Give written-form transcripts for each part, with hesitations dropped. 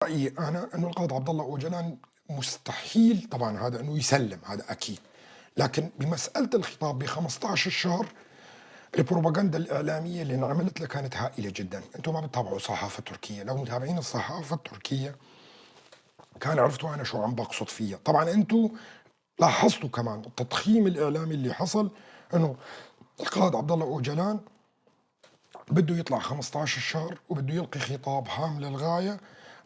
رأيي أنا أنه القائد عبد الله أوجلان مستحيل طبعا هذا أنه يسلم، هذا أكيد، لكن بمسألة الخطاب ب 15 شهر البروباغندا الإعلامية اللي انعملت لها كانت هائلة جدا. أنتم ما بتتابعوا صحافة تركية، لو متابعين الصحافة التركية كان عرفتوا أنا شو عم بقصد فيها. طبعا أنتم لاحظتوا كمان التضخيم الإعلامي اللي حصل، أنه القائد عبد الله أوجلان بده يطلع 15 شهر وبده يلقي خطاب هام للغاية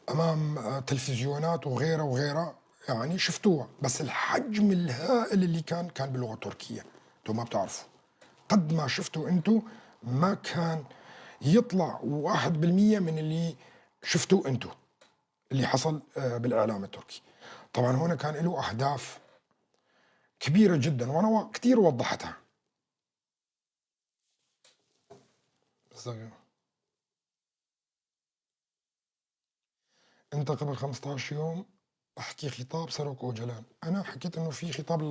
أمام تلفزيونات وغيره وغيره، يعني شفتوها، بس الحجم الهائل اللي كان باللغة التركية، أنتم ما بتعرفوا قد ما شفتوا أنتم ما كان يطلع 1% من اللي شفتوه أنتم اللي حصل بالإعلام التركي. طبعا هنا كان له أهداف كبيرة جدا وأنا كثير وضحتها. بس أنت قبل 15 يوم أحكي خطاب سروك أوجلان، أنا حكيت إنه في خطاب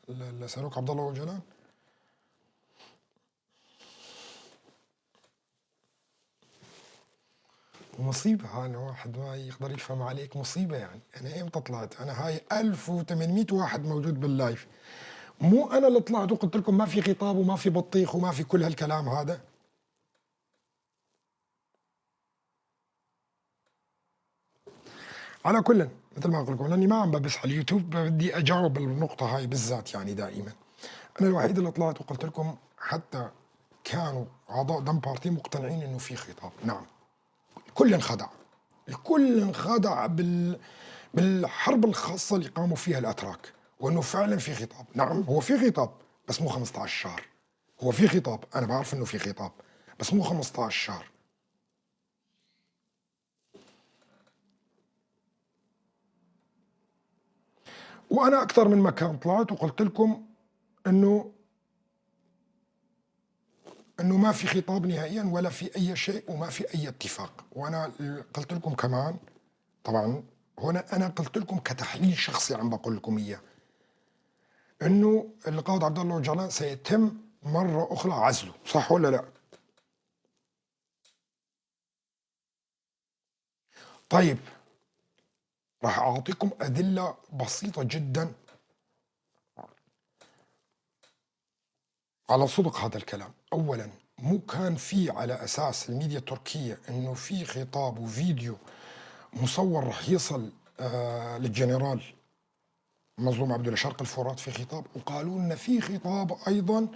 لسروك عبد الله أوجلان. مصيبة، أنا واحد ما يقدر يفهم عليك، مصيبة يعني. أنا إمتى طلعت؟ أنا هاي 1800 واحد موجود باللايف، مو أنا اللي طلعت وقلت لكم ما في خطاب وما في بطيخ وما في كل هالكلام هذا. على كل مثل ما أقول لكم، لأني ما عم ببث على اليوتيوب، بدي أجاوب النقطة هاي بالذات يعني دائما. أنا الوحيد اللي طلعت وقلت لكم حتى كانوا أعضاء دم بارتي مقتنعين إنه في خطاب. نعم، الكل انخدع، الكل انخدع بالحرب الخاصة اللي قاموا فيها الأتراك، وإنه فعلا في خطاب. نعم هو في خطاب، بس مو 15 شهر. هو في خطاب، أنا بعرف إنه في خطاب، بس مو 15 شهر. وأنا أكثر من مكان طلعت وقلت لكم إنه ما في خطاب نهائيا ولا في أي شيء وما في أي اتفاق. وأنا قلت لكم كمان، طبعا هنا أنا قلت لكم كتحليل شخصي عم بقول لكم إياه، إنه القائد عبد الله أوجلان سيتم مرة أخرى عزله، صح ولا لا؟ طيب راح أعطيكم أدلة بسيطة جدا على صدق هذا الكلام. أولا، مو كان في على أساس الميديا التركية إنه في خطاب وفيديو مصور رح يصل للجنرال مظلوم عبد الله شرق الفرات في خطاب، وقالوا لنا في خطاب أيضا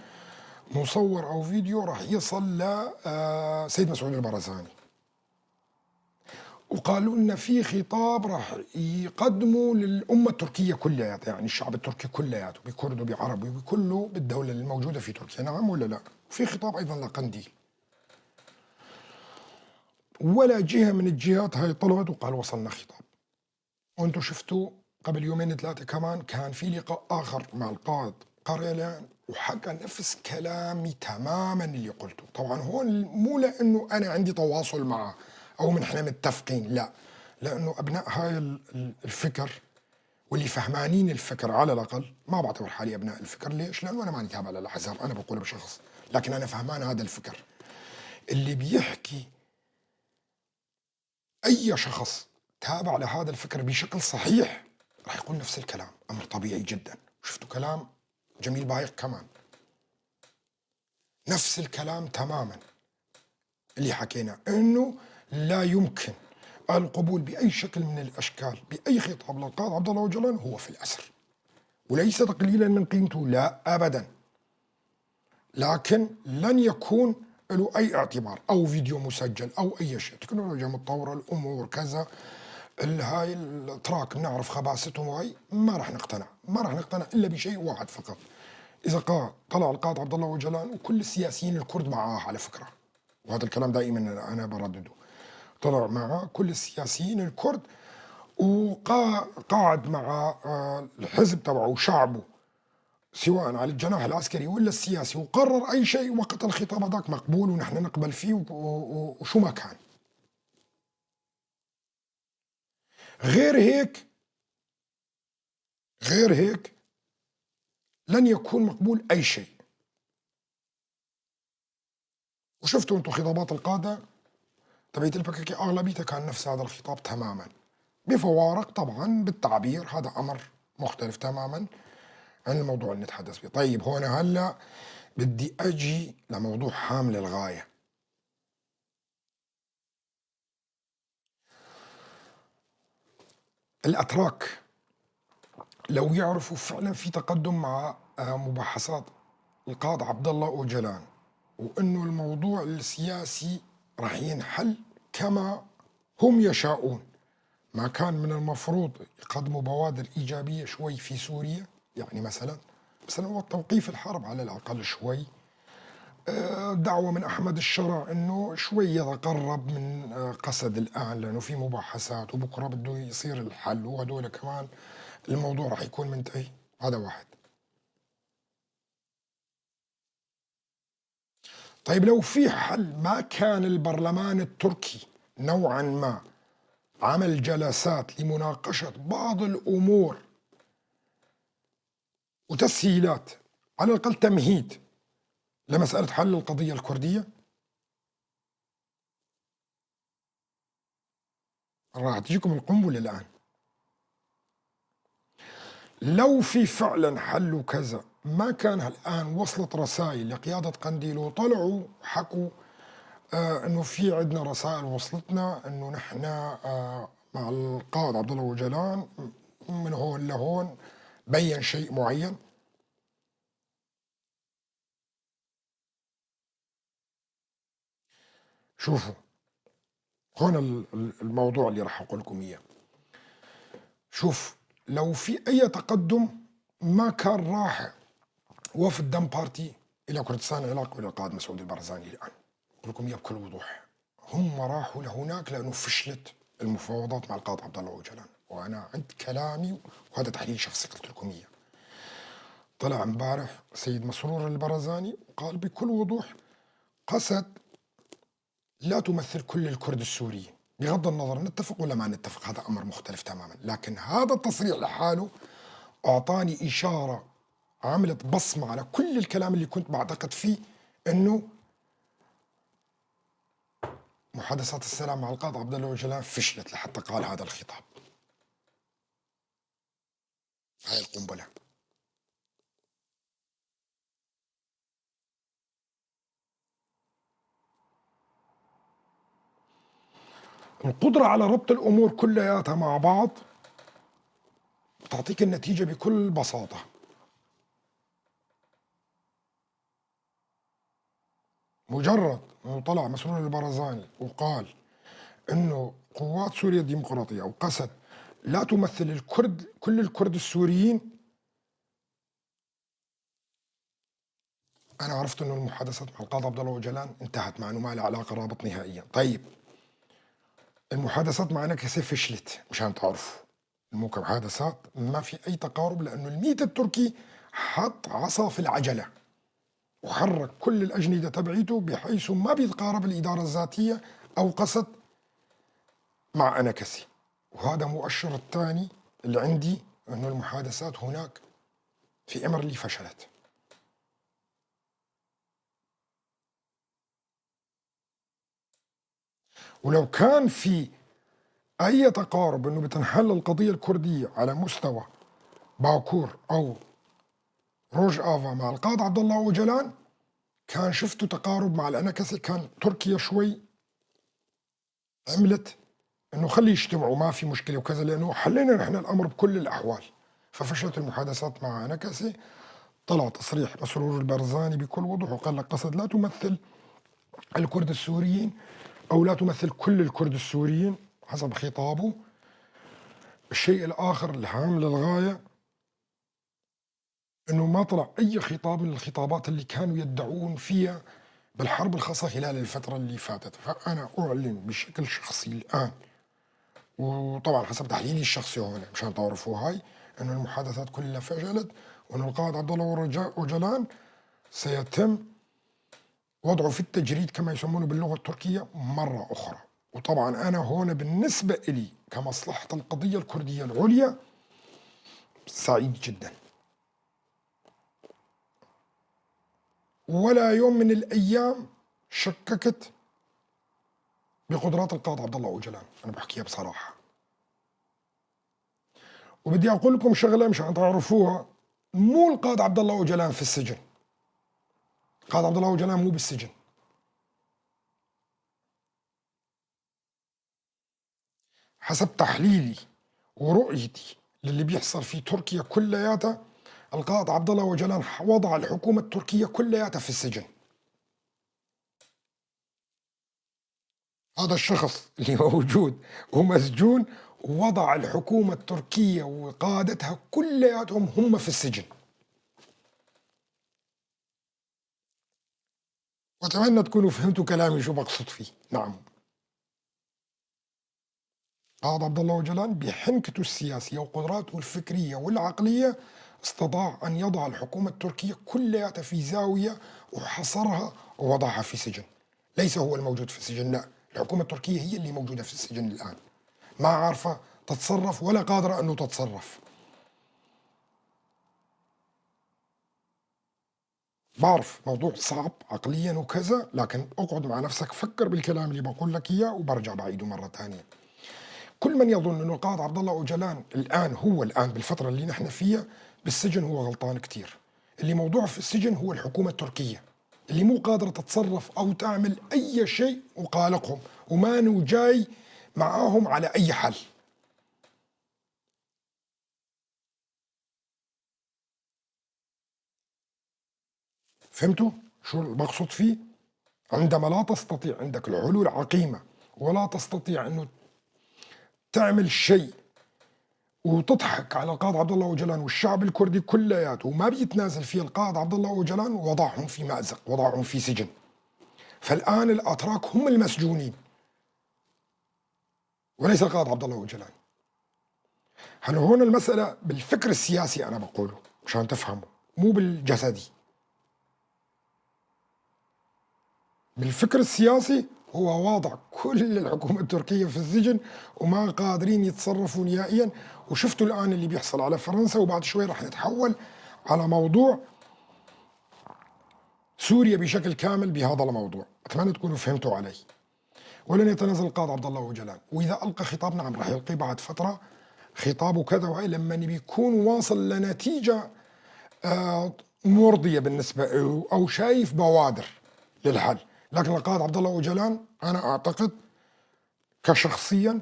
مصور أو فيديو رح يصل لسيد مسعود البرزاني، وقالوا لنا في خطاب راح يقدموا للأمة التركية كلها، يعني الشعب التركي كلياته، بكرد وبعربي وبكله بالدولة الموجودة في تركيا، نعم ولا لا؟ وفي خطاب أيضا لقنديل. ولا جهة من الجهات هاي طلعت وقال وصلنا خطاب. وانتم شفتوا قبل يومين ثلاثة كمان كان في لقاء آخر مع القائد قريلان وحكى نفس كلامي تماما اللي قلته. طبعا هون مو لأنه أنا عندي تواصل معه أو من احنا متفقين، لا، لأنه أبناء هاي الفكر واللي فهمانين الفكر على الأقل، ما بعتبر حالي أبناء الفكر، ليش؟ لأنه أنا ماني تابع للأحزاب، أنا بقول بشخص، لكن أنا فهمان هذا الفكر اللي بيحكي. أي شخص تابع لهذا الفكر بشكل صحيح راح يقول نفس الكلام، أمر طبيعي جدا. شفتوا كلام جميل بايق كمان نفس الكلام تماما اللي حكينا، إنه لا يمكن القبول بأي شكل من الأشكال بأي خطاب للقائد عبد الله أوجلان هو في الأسر، وليس تقليلا من قيمته، لا أبدا، لكن لن يكون له أي اعتبار أو فيديو مسجل أو أي شيء. تكنولوجيا متطورة، الأمور كذا، هاي التراك بنعرف خباثتهم وهي، ما راح نقتنع، ما راح نقتنع إلا بشيء واحد فقط، إذا طلع القائد عبد الله أوجلان وكل السياسيين الكرد معاه على فكرة، وهذا الكلام دائما أنا بردده، طلع مع كل السياسيين الكرد وقاعد مع الحزب تبعه وشعبه سواء على الجناح العسكري ولا السياسي، وقرر أي شيء وقت الخطاب هذاك مقبول ونحن نقبل فيه وشو ما كان. غير هيك، غير هيك لن يكون مقبول أي شيء. وشفتوا أنتم خطابات القادة تبعت البككي أغلبيتها كان نفس هذا الخطاب تماما. بفوارق طبعا بالتعبير، هذا أمر مختلف تماما عن الموضوع اللي نتحدث فيه. طيب هون هلا بدي أجي لموضوع هام للغاية. الأتراك لو يعرفوا فعلا في تقدم مع مباحثات القائد عبد الله أوجلان، وأنه الموضوع السياسي راح ينحل كما هم يشاءون، ما كان من المفروض يقدموا بوادر إيجابية شوي في سوريا؟ يعني مثلا هو توقيف الحرب على الأقل شوي، دعوة من أحمد الشرع أنه شوي يتقرب من قسد الآن، لأنه في مباحثات وبكرة بده يصير الحل، وهدول كمان الموضوع راح يكون منتهي. هذا واحد. طيب لو في حل، ما كان البرلمان التركي نوعا ما عمل جلسات لمناقشة بعض الأمور وتسهيلات، على الأقل تمهيد لمسألة حل القضية الكردية؟ راح تجيكم القنبلة الآن. لو في فعلا حل وكذا، ما كان الآن وصلت رسائل لقيادة قنديل وطلعوا حكوا انه في عندنا رسائل وصلتنا انه نحن مع القائد عبد الله أوجلان من هون لهون، بين شيء معين. شوفوا هون الموضوع اللي راح اقول لكم اياه. شوف لو في اي تقدم ما كان راح وفد دم بارتي الى كردستان العراق والى القائد مسعود البرزاني الان. اقول لكم اياه بكل وضوح، هم راحوا لهناك لانه فشلت المفاوضات مع القائد عبد الله أوجلان، وانا عند كلامي وهذا تحليل شخصي قلت لكم اياه. طلع امبارح سيد مسرور البرزاني وقال بكل وضوح قسد لا تمثل كل الكرد السوريين، بغض النظر نتفق ولا ما نتفق هذا امر مختلف تماما، لكن هذا التصريح لحاله اعطاني اشاره، عملت بصمه على كل الكلام اللي كنت بعتقد فيه انه محادثات السلام مع القائد عبد الله أوجلان فشلت لحتى قال هذا الخطاب. هاي القنبله. القدرة على ربط الأمور كلياتها مع بعض بتعطيك النتيجة بكل بساطة. مجرد أنه طلع مسرور البرزاني وقال أنه قوات سوريا الديمقراطية أو قسد لا تمثل الكرد، كل الكرد السوريين، أنا عرفت أنه المحادثات مع القائد عبد الله أوجلان انتهت، مع أنه ما لها علاقة رابط نهائيا. طيب المحادثات مع نكسة فشلت، مشان تعرفوا المحادثات ما في أي تقارب، لأنه الميت التركي حط عصا في العجلة وحرك كل الأجندة تبعيته بحيث ما بيتقارب الإدارة الذاتية أو قسد مع أنكسي. وهذا مؤشر الثاني اللي عندي أنه المحادثات هناك في إمرلي فشلت. ولو كان في أي تقارب أنه بتنحل القضية الكردية على مستوى باكور أو روج آفا مع القائد عبد الله أوجلان، كان شفتوا تقارب مع الأنكسي. كان تركيا شوي عملت أنه خلي يجتمعوا ما في مشكلة وكذا، لأنه حلينا نحن الأمر بكل الأحوال. ففشلت المحادثات مع أنكسي. طلع تصريح مسرور البرزاني بكل وضوح وقال لك قسد لا تمثل الكرد السوريين أو لا تمثل كل الكرد السوريين حسب خطابه. الشيء الآخر الهام للغاية أنه ما طلع أي خطاب من الخطابات اللي كانوا يدعون فيها بالحرب الخاصة خلال الفترة اللي فاتت. فأنا أعلن بشكل شخصي الآن، وطبعا حسب تحليلي الشخصي هنا مشان تعرفوا هاي، أنه المحادثات كلها فشلت، وأنه القائد عبد الله أوجلان سيتم وضعه في التجريد كما يسمونه باللغة التركية مرة أخرى. وطبعا أنا هنا بالنسبة إلي كمصلحة القضية الكردية العليا سعيد جدا. ولا يوم من الأيام شككت بقدرات القائد عبد الله أوجلان، أنا بحكيها بصراحة. وبدي أقول لكم شغلة مشان تعرفوها، مو القائد عبد الله أوجلان في السجن، القائد عبد الله أوجلان مو بالسجن. حسب تحليلي ورؤيتي للي بيحصل في تركيا كلياتها، القائد عبد الله أوجلان وضع الحكومة التركية كلياتها في السجن. هذا الشخص اللي موجود ومسجون وضع الحكومة التركية وقادتها كلياتهم هم في السجن. وأتمنى تكونوا فهمتوا كلامي شو بقصد فيه. نعم، قائد عبد الله أوجلان بحنكته السياسية وقدراته الفكرية والعقلية استطاع أن يضع الحكومة التركية كلها في زاوية وحصرها ووضعها في سجن. ليس هو الموجود في السجن، لا، الحكومة التركية هي اللي موجودة في السجن الآن، ما عارفة تتصرف ولا قادرة أنه تتصرف. بعرف موضوع صعب عقليا وكذا، لكن اقعد مع نفسك، فكر بالكلام اللي بقول لك إياه وبرجع بعيده مرة ثانية. كل من يظن أنه القائد عبد الله أوجلان الآن، هو الآن بالفترة اللي نحن فيها بالسجن، هو غلطان كتير. اللي موضوع في السجن هو الحكومة التركية اللي مو قادرة تتصرف أو تعمل أي شيء وقالقهم وما جاي معاهم على أي حل. فهمتوا شو المقصود فيه؟ عندما لا تستطيع، عندك الحلول عقيمة ولا تستطيع أنه تعمل شيء وتضحك على القائد عبد الله أوجلان والشعب الكردي كلياته وما بيتنازل فيه القائد عبد الله أوجلان، وضعهم في مأزق، وضعهم في سجن. فالآن الأتراك هم المسجونين وليس القائد عبد الله أوجلان. هل هون المسألة بالفكر السياسي أنا بقوله مشان تفهموا، مو بالجسدي. بالفكر السياسي هو واضع كل الحكومة التركية في السجن وما قادرين يتصرفوا نهائيا. وشفتوا الآن اللي بيحصل على فرنسا، وبعد شوي رح نتحول على موضوع سوريا بشكل كامل بهذا الموضوع. أتمنى تكونوا فهمتوا علي. ولن يتنازل القائد عبد الله أوجلان، وإذا ألقى خطاب، نعم رح يلقي بعد فترة خطاب وكذا، وهي لما بيكون واصل لنتيجة مرضية بالنسبة له أو شايف بوادر للحل. لكن القائد عبد الله أوجلان أنا أعتقد كشخصيا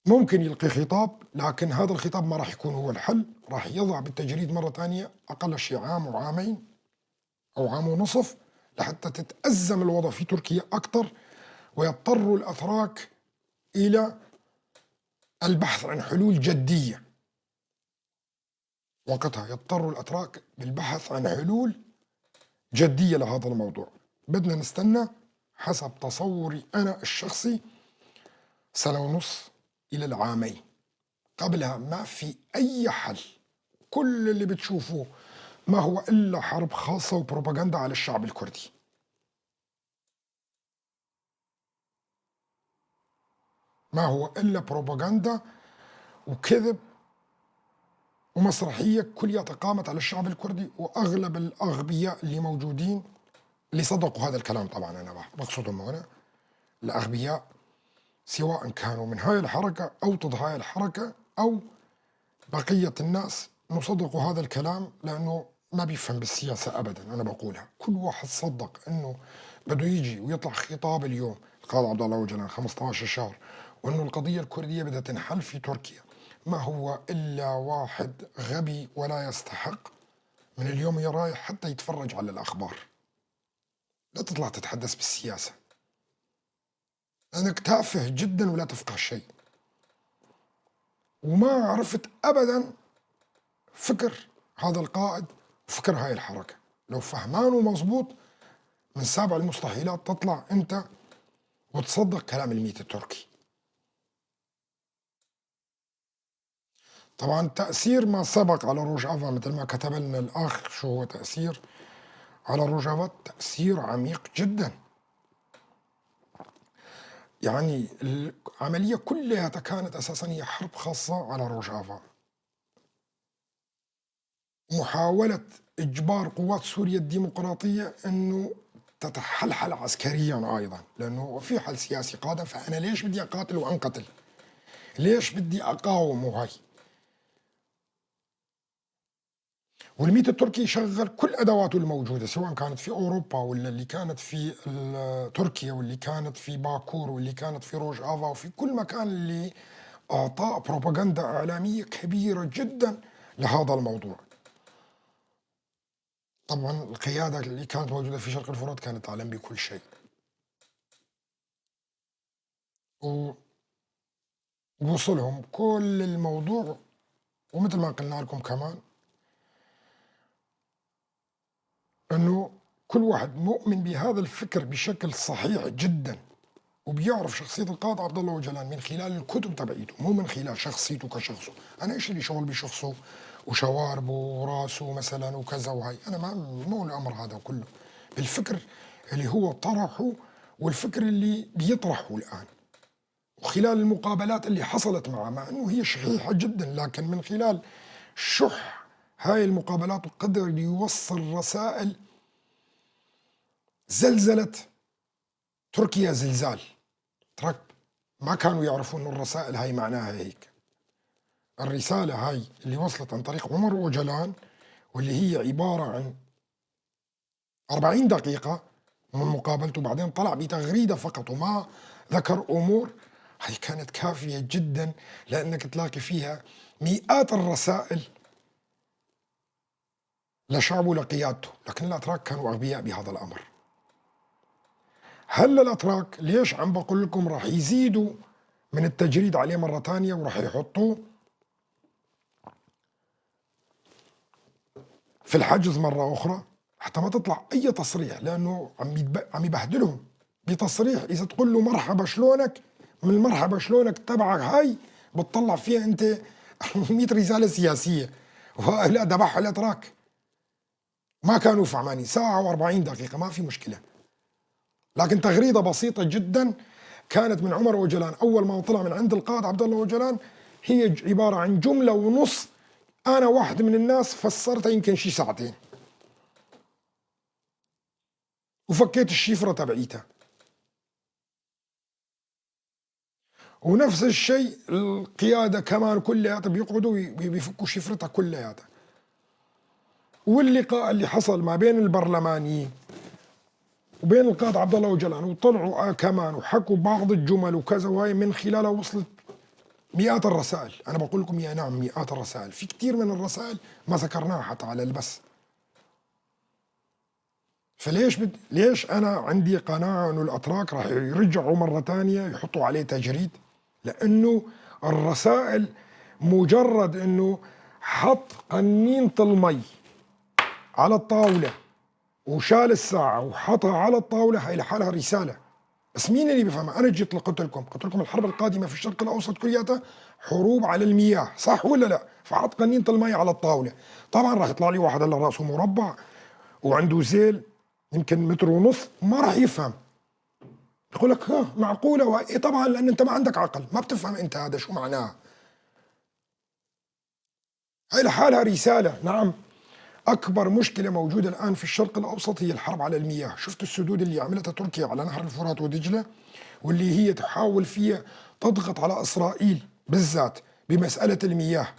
ممكن يلقي خطاب، لكن هذا الخطاب ما راح يكون هو الحل. راح يضع بالتجريد مرة ثانية أقل شيء عام وعامين أو عام ونصف لحتى تتأزم الوضع في تركيا أكثر، ويضطر الأتراك إلى البحث عن حلول جدية. وقتها يضطر الأتراك بالبحث عن حلول جدية لهذا الموضوع. بدنا نستنى حسب تصوري أنا الشخصي سنة ونص إلى العامين، قبلها ما في أي حل. كل اللي بتشوفوه ما هو إلا حرب خاصة وبروباغندا على الشعب الكردي. ما هو إلا بروباغندا وكذب ومسرحية كلها تقامت على الشعب الكردي، وأغلب الأغبياء اللي موجودين اللي صدقوا هذا الكلام، طبعا أنا بقصدهم هنا الأغبياء، سواء كانوا من هاي الحركة أو ضد هاي الحركة أو بقية الناس، نصدقوا هذا الكلام لأنه ما بيفهم بالسياسة أبدا. أنا بقولها، كل واحد صدق أنه بده يجي ويطلع خطاب اليوم القائد عبد الله أوجلان 15 شهر وأنه القضية الكردية بدها تنحل في تركيا، ما هو إلا واحد غبي ولا يستحق من اليوم يرايح حتى يتفرج على الأخبار. لا تطلع تتحدث بالسياسة لأنك تافه جدا ولا تفقه شيء. وما عرفت أبدا فكر هذا القائد وفكر هاي الحركة. لو فهمانه مظبوط من سابع المستحيلات تطلع أنت وتصدق كلام الميت التركي. طبعا تأثير ما سبق على روجافا مثل ما كتب لنا الأخ، شو هو تأثير على روجافا؟ تأثير عميق جدا. يعني العملية كلها كانت أساسا هي حرب خاصة على روجافا، محاولة إجبار قوات سوريا الديمقراطية أنه تتحلحل عسكريا أيضا، لأنه في حل سياسي قادم، فأنا ليش بدي أقاتل وأنقتل؟ ليش بدي أقاوم وهي؟ والميت التركي شغل كل أدواته الموجودة، سواء كانت في أوروبا ولا اللي كانت في تركيا واللي كانت في باكور واللي كانت في روج آفا وفي كل مكان، اللي أعطاء بروباغندا إعلامية كبيرة جدا لهذا الموضوع. طبعا القيادة اللي كانت موجودة في شرق الفرات كانت تعلم بكل شيء، ووصلهم كل الموضوع. ومثل ما قلنا لكم كمان أنه كل واحد مؤمن بهذا الفكر بشكل صحيح جدا وبيعرف شخصية القائد عبد الله أوجلان من خلال الكتب تبعيته، مو من خلال شخصيته كشخصه. أنا إيش اللي شغل بشخصه وشواربه وراسه مثلا وكذا وهي، أنا ما مو الأمر هذا كله، بالفكر اللي هو طرحه والفكر اللي بيطرحه الآن، وخلال المقابلات اللي حصلت معه، مع أنه هي شحيحة جدا، لكن من خلال شح هاي المقابلات قدر يوصل رسائل زلزلت تركيا زلزال. ترك ما كانوا يعرفون أن الرسائل هاي معناها هيك. الرسالة هاي اللي وصلت عن طريق عمر أوجلان، واللي هي عبارة عن 40 دقيقة من مقابلته، بعدين طلع بتغريدة فقط وما ذكر أمور، هاي كانت كافية جدا لأنك تلاقي فيها مئات الرسائل لشعبه لقيادته. لكن الأتراك كانوا أغبياء بهذا الأمر. هل الأتراك ليش عم بقول لكم راح يزيدوا من التجريد عليه مرة تانية وراح يحطوه في الحجز مرة أخرى حتى ما تطلع أي تصريح، لأنه عم يبهدلهم بتصريح. إذا تقول له مرحبا شلونك، من المرحبا شلونك تبعك هاي بتطلع فيها أنت 100 رسالة سياسية. لا ذبحوا الأتراك، ما كانوا فهمانين. ساعة و40 دقيقة ما في مشكلة، لكن تغريدة بسيطة جدا كانت من عمر أوجلان أول ما طلع من عند القائد عبد الله أوجلان، هي عبارة عن جملة ونص، أنا واحد من الناس فسرتها يمكن شي ساعتين وفكيت الشفرة تبعيتها. ونفس الشيء القيادة كمان كلياتها بيقعدوا بيفكوا شفرتها كلياتها. واللقاء اللي حصل ما بين البرلمانيين وبين القائد عبد الله أوجلان، وطلعوا كمان وحكوا بعض الجمل وكذا، وهي من خلالها وصلت مئات الرسائل. أنا بقول لكم يا نعم مئات الرسائل، في كثير من الرسائل ما ذكرناها حتى على البث. فليش ليش أنا عندي قناعة إنه الأتراك راح يرجعوا مرة ثانية يحطوا عليه تجريد؟ لأنه الرسائل مجرد إنه حط قنينة المي على الطاولة وشال الساعة وحطها على الطاولة، هاي لحالها رسالة. بس مين اللي بيفهمها؟ أنا جيت قلت لكم الحرب القادمة في الشرق الأوسط كلياتها حروب على المياه، صح ولا لا؟ فحط قنينة المي على الطاولة، طبعا راح يطلع لي واحد هلا راسه مربع وعنده زيل يمكن متر ونص، ما راح يفهم. يقول لك ها معقولة؟ إيه طبعا، لأن أنت ما عندك عقل، ما بتفهم أنت هذا شو معناه. هاي لحالها رسالة. نعم، أكبر مشكلة موجودة الآن في الشرق الأوسط هي الحرب على المياه. شفت السدود اللي عملتها تركيا على نهر الفرات ودجلة، واللي هي تحاول فيها تضغط على إسرائيل بالذات بمسألة المياه.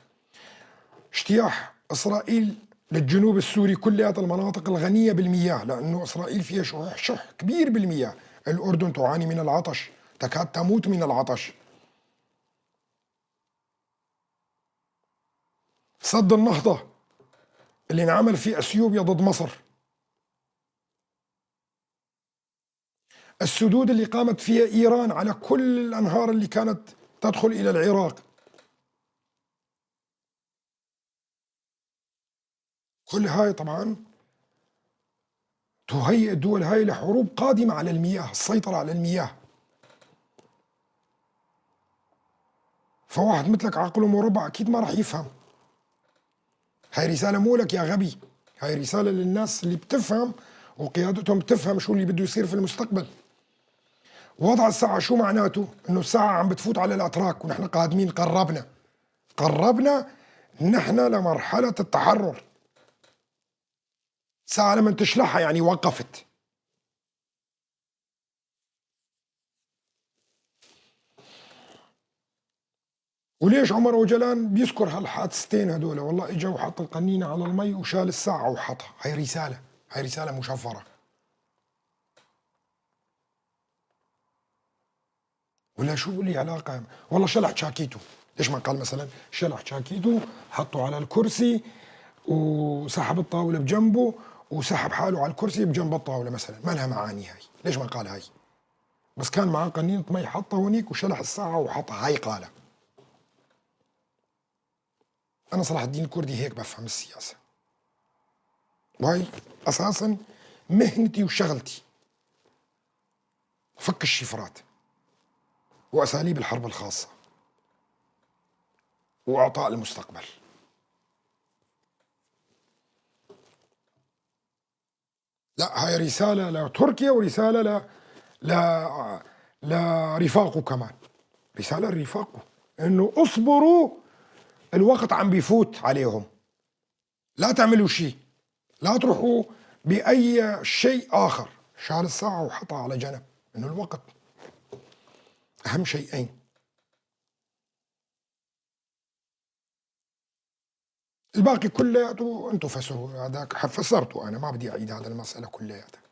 اجتياح إسرائيل للجنوب السوري كلها المناطق الغنية بالمياه، لأنه إسرائيل فيها شح كبير بالمياه. الأردن تعاني من العطش، تكاد تموت من العطش. سد النهضة اللي انعمل في أثيوبيا ضد مصر، السدود اللي قامت فيها إيران على كل الأنهار اللي كانت تدخل إلى العراق، كل هاي طبعا تهيئ الدول هاي لحروب قادمة على المياه، السيطرة على المياه. فواحد مثلك عقله مربع أكيد ما راح يفهم. هاي رسالة مو لك يا غبي، هاي رسالة للناس اللي بتفهم وقيادتهم بتفهم شو اللي بده يصير في المستقبل. وضع الساعة شو معناته؟ إنه الساعة عم بتفوت على الأتراك ونحن قادمين، قربنا نحن لمرحلة التحرر. ساعة لما تشلحها يعني وقفت. وليش عمر أوجلان بيذكر هالحادثتين هدول؟ والله إجا وحط القنينة على المي وشال الساعة وحطها، هاي رسالة، هاي رسالة مشفرة. ولا شو لي علاقة؟ والله شلح شاكيته، ليش ما قال مثلا شلح شاكيته حطه على الكرسي وسحب الطاولة بجنبه وسحب حاله على الكرسي بجنب الطاولة مثلا، ما لها معاني هاي، ليش ما قال هاي؟ بس كان معاه قنينة مي حطها هونيك وشلح الساعة وحطها، هاي قالها. أنا صلاح الدين الكردي هيك بفهم السياسة، وهي أساسا مهنتي وشغلتي، فك الشفرات وأساليب الحرب الخاصة وإعطاء المستقبل. لا هاي رسالة لتركيا ورسالة ل لرفاقه كمان، رسالة لرفاقه إنه اصبروا، الوقت عم بيفوت عليهم، لا تعملوا شيء، لا تروحوا بأي شيء آخر. شال الساعة وحطها على جنب، إنه الوقت أهم شيئين. الباقي كلياته انتم فسروا، هذاك فسرته انا، ما بدي اعيد هذا المسألة كلياتها.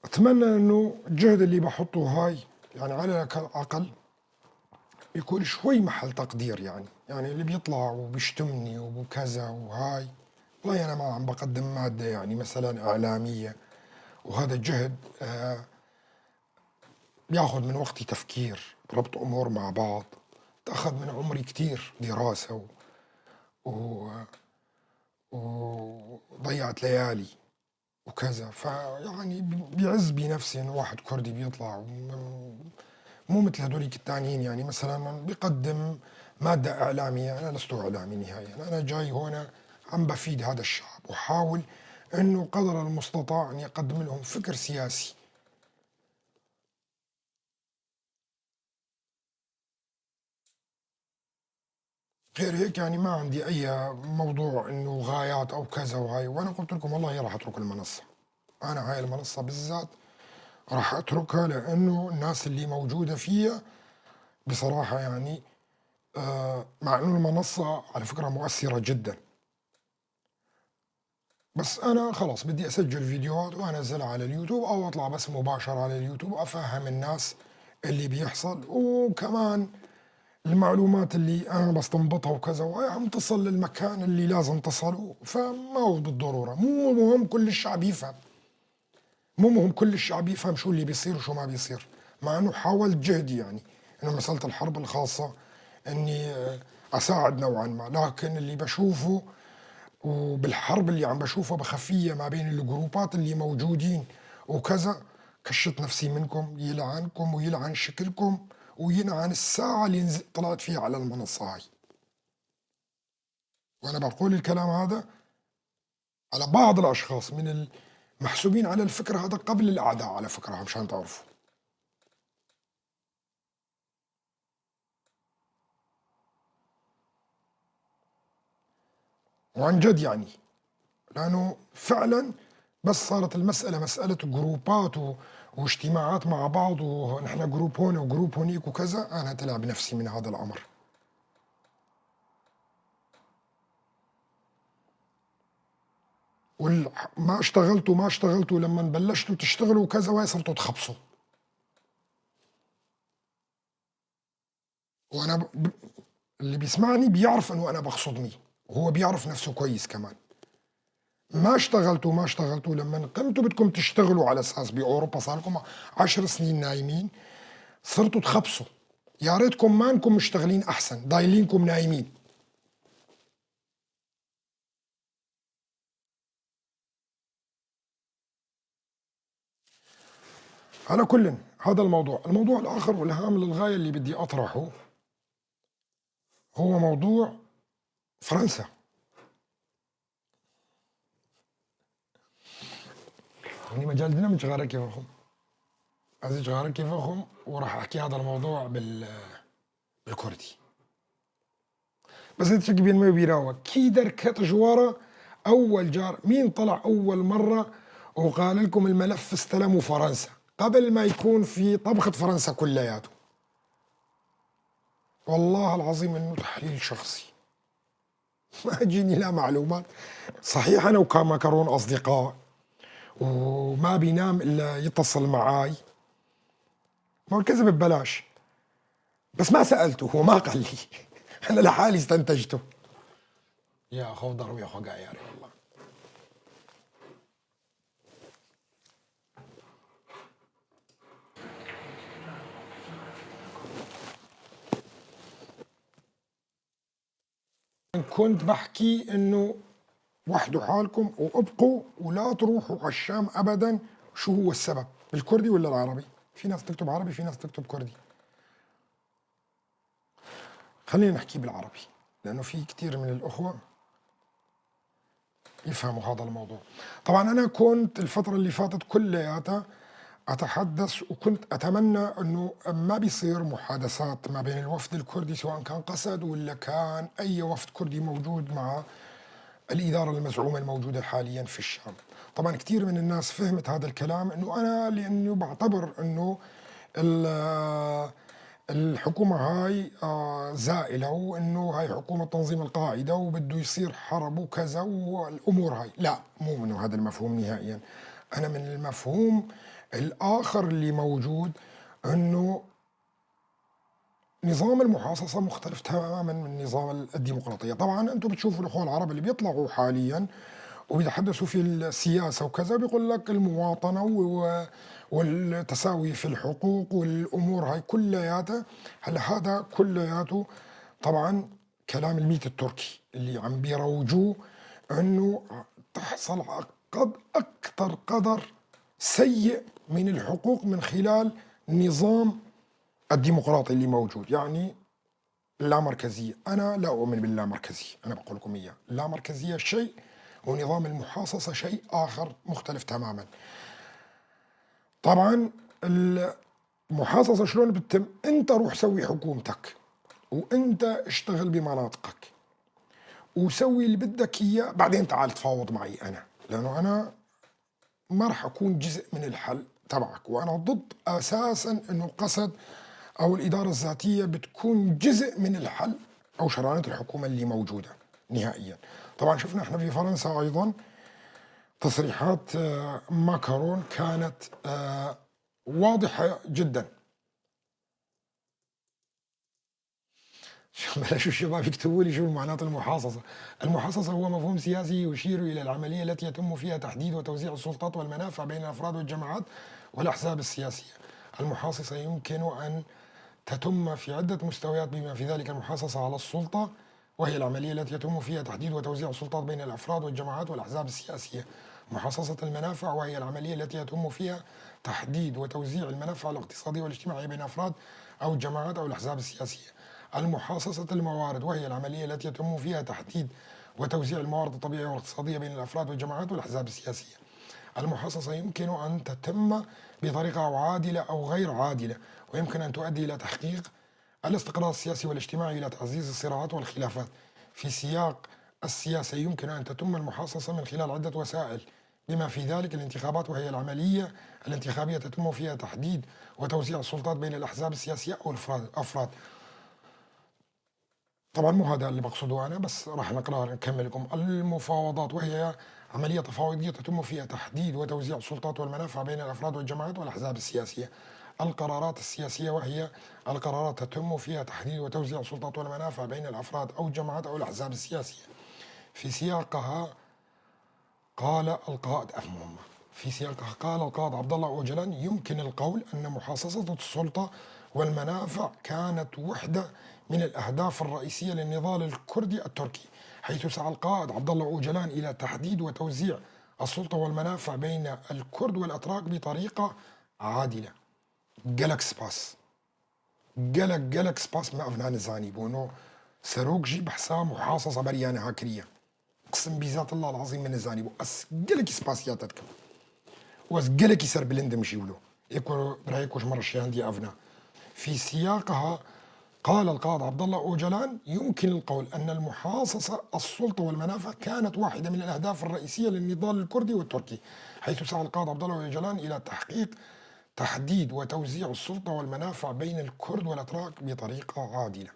اتمنى انه الجهد اللي بحطه هاي يعني على الاقل يكون شوي محل تقدير، يعني اللي بيطلع وبيشتمني وكذا وهاي، والله أنا ما عم بقدم مادة يعني مثلا إعلامية، وهذا الجهد بياخذ من وقتي تفكير، ربط أمور مع بعض، تأخذ من عمري كتير دراسة وضيعت ليالي وكذا، فيعني بيعز بنفسي إنه واحد كردي بيطلع مو مثل هذوليك الثانيين، يعني مثلا بيقدم مادة إعلامية، أنا لست إعلامي نهائيا، أنا جاي هنا عم بفيد هذا الشعب وحاول انه قدر المستطاع ان يقدم لهم فكر سياسي. غير هيك يعني ما عندي اي موضوع انه غايات او كذا وهاي، وانا قلت لكم والله راح اترك المنصة، انا هاي المنصة بالذات راح اتركها، لانه الناس اللي موجودة فيها بصراحة يعني مع انه المنصة على فكرة مؤثرة جدا، بس أنا خلاص بدي أسجل فيديوهات وأنزلها على اليوتيوب، أو أطلع بس مباشرة على اليوتيوب أفهم الناس اللي بيحصل، وكمان المعلومات اللي أنا بستنبطها وكذا وعم تصل للمكان اللي لازم تصله، فما هو بالضرورة، مو مهم كل الشعب يفهم، مو مهم كل الشعب يفهم شو اللي بيصير وشو ما بيصير، مع إنه حاولت جهدي يعني إنه مسألة الحرب الخاصة إني أساعد نوعا ما، لكن اللي بشوفه وبالحرب اللي عم بشوفها بخفية ما بين الجروبات اللي موجودين وكذا، كشت نفسي منكم، يلعنكم ويلعن شكلكم ويلعن الساعة اللي طلعت فيها على المنصة هاي. وأنا بقول الكلام هذا على بعض الأشخاص من المحسوبين على الفكرة هذا قبل الأعداء على فكرة، مشان تعرفوا. وعن جد يعني، لأنه فعلا بس صارت المسألة مسألة جروبات واجتماعات مع بعض، ونحن group هون و group هونيك وكذا، أنا طلع بنفسي من هذا الأمر. وما اشتغلتوا ما اشتغلتوا لما بلشتوا تشتغلوا وكذا، وهي صرتوا تخبصوا. وأنا اللي بيسمعني بيعرف إنه أنا بقصد مين، وهو بيعرف نفسه كويس كمان. ما اشتغلتوا ما اشتغلتوا لما قمتوا بدكم تشتغلوا على اساس باوروبا صار لكم 10 سنين نايمين، صرتوا تخبصوا. يا ريتكم ما انكم مشتغلين احسن، ضايلينكم نايمين. على كل هذا الموضوع. الموضوع الاخر والهام للغايه اللي بدي اطرحه هو موضوع فرنسا. يعني مجال دينا مش غارة كيف عزيز غارة كيف، وراح احكي هذا الموضوع بالكردي. بس انت بين ما بيراوا كي دركت جوارة أول جار مين طلع أول مرة وقال لكم الملف استلموا فرنسا قبل ما يكون في طبخة فرنسا كلياته. والله العظيم انه تحليل شخصي، ما جيني لا معلومات. صحيح انا وماكرون اصدقاء وما بينام الا يتصل معاي، ما هو الكذب ببلاش، بس ما سألته هو ما قال لي انا لحالي استنتجته. يا خوف ضرب يا خو قاياري والله. كنت بحكي انه وحدوا حالكم وابقوا ولا تروحوا على الشام ابدا. شو هو السبب؟ بالكردي ولا العربي؟ في ناس تكتب عربي، في ناس تكتب كردي. خلينا نحكي بالعربي لانه في كثير من الاخوه يفهموا هذا الموضوع. طبعا انا كنت الفتره اللي فاتت كلياتها اتحدث وكنت اتمنى انه ما بيصير محادثات ما بين الوفد الكردي سواء كان قسد ولا كان اي وفد كردي موجود مع الاداره المزعومه الموجوده حاليا في الشام. طبعا كثير من الناس فهمت هذا الكلام انه انا لانه بعتبر انه الحكومة هاي زائلة وإنه هاي حكومة تنظيم القاعدة وبده يصير حرب وكذا والأمور هاي، لا مو من هذا المفهوم نهائيا. أنا من المفهوم الآخر اللي موجود إنه نظام المحاصصة مختلف تماما من نظام الديمقراطية. طبعا أنتم بتشوفوا الأخوة العرب اللي بيطلعوا حاليا وبيتحدثوا في السياسة وكذا بيقول لك المواطنة والتساوي في الحقوق والأمور هاي كلياتها. هلا هذا كلياته طبعا كلام الميت التركي اللي عم بيروجوه انه تحصل قد اكثر قدر سيء من الحقوق من خلال نظام الديمقراطي اللي موجود، يعني اللامركزية. أنا لا أؤمن باللامركزية، أنا بقول لكم إياه، اللامركزية شيء ونظام المحاصصة شيء آخر مختلف تماما. طبعا المحاصصة شلون بتتم؟ أنت روح سوي حكومتك وأنت اشتغل بمناطقك وسوي اللي بدك إياه، بعدين تعال تفاوض معي أنا، لأنه أنا ما راح أكون جزء من الحل تبعك. وأنا ضد أساسا أنه القسد أو الإدارة الذاتية بتكون جزء من الحل أو شرعنة الحكومة اللي موجودة نهائيا. طبعا شفنا احنا في فرنسا أيضا تصريحات ماكرون كانت واضحة جدا. بلاش الشباب يكتبوا لي شو معنات المحاصصة. المحاصصة هو مفهوم سياسي يشير إلى العملية التي يتم فيها تحديد وتوزيع السلطات والمنافع بين الأفراد والجماعات والأحزاب السياسية. المحاصصة يمكن أن تتم في عدة مستويات بما في ذلك المحاصصة على السلطة، وهي العملية التي يتم فيها تحديد وتوزيع السلطات بين الأفراد والجماعات والأحزاب السياسية. محاصصة المنافع، وهي العملية التي يتم فيها تحديد وتوزيع المنافع الاقتصادية والاجتماعية بين أفراد أو الجماعات أو الأحزاب السياسية. المحاصصة الموارد، وهي العملية التي يتم فيها تحديد وتوزيع الموارد الطبيعية والاقتصادية بين الأفراد والجماعات والأحزاب السياسية. المحاصصة يمكن أن تتم بطريقة عادلة أو غير عادلة، ويمكن أن تؤدي إلى تحقيق الاستقرار السياسي والاجتماعي، إلى تعزيز الصراعات والخلافات. في سياق السياسة يمكن أن تتم المحاصصة من خلال عدة وسائل، بما في ذلك الانتخابات، وهي العملية الانتخابية تتم فيها تحديد وتوزيع السلطات بين الأحزاب السياسية أو الأفراد. طبعا مو هذا اللي بقصده أنا، بس راح نقرأ نكمل لكم. المفاوضات، وهي عملية تفاوضية تتم فيها تحديد وتوزيع السلطات والمنافع بين الأفراد والجماعات والأحزاب السياسية. القرارات السياسية، وهي القرارات تتم فيها تحديد وتوزيع السلطات والمنافع بين الأفراد أو الجماعات أو الأحزاب السياسية. في سياقها قال القائد في سياقها قال القائد عبد الله أوجلان: يمكن القول أن محاصصة السلطة والمنافع كانت وحدة من الأهداف الرئيسية للنضال الكردي التركي، حيث سعى القائد عبد الله أوجلان إلى تحديد وتوزيع السلطة والمنافع بين الكرد والأتراك بطريقة عادلة. gelek spas، gelek gelek spas. ما أفنان زاني بونو سروك جي بحسا محاصصة بريانة هاكرية، اقسم بذات الله العظيم من زاني بو اس gelek سباسياتك واس gelek سر بلند مشيولو يكو برايكوش مرة شي عندي أفنا. في سياقها قال القائد عبد الله أوجلان: يمكن القول أن المحاصصة السلطة والمنافع كانت واحدة من الأهداف الرئيسية للنضال الكردي والتركي، حيث سعى القائد عبد الله أوجلان إلى تحقيق تحديد وتوزيع السلطة والمنافع بين الكرد والأتراك بطريقة عادلة.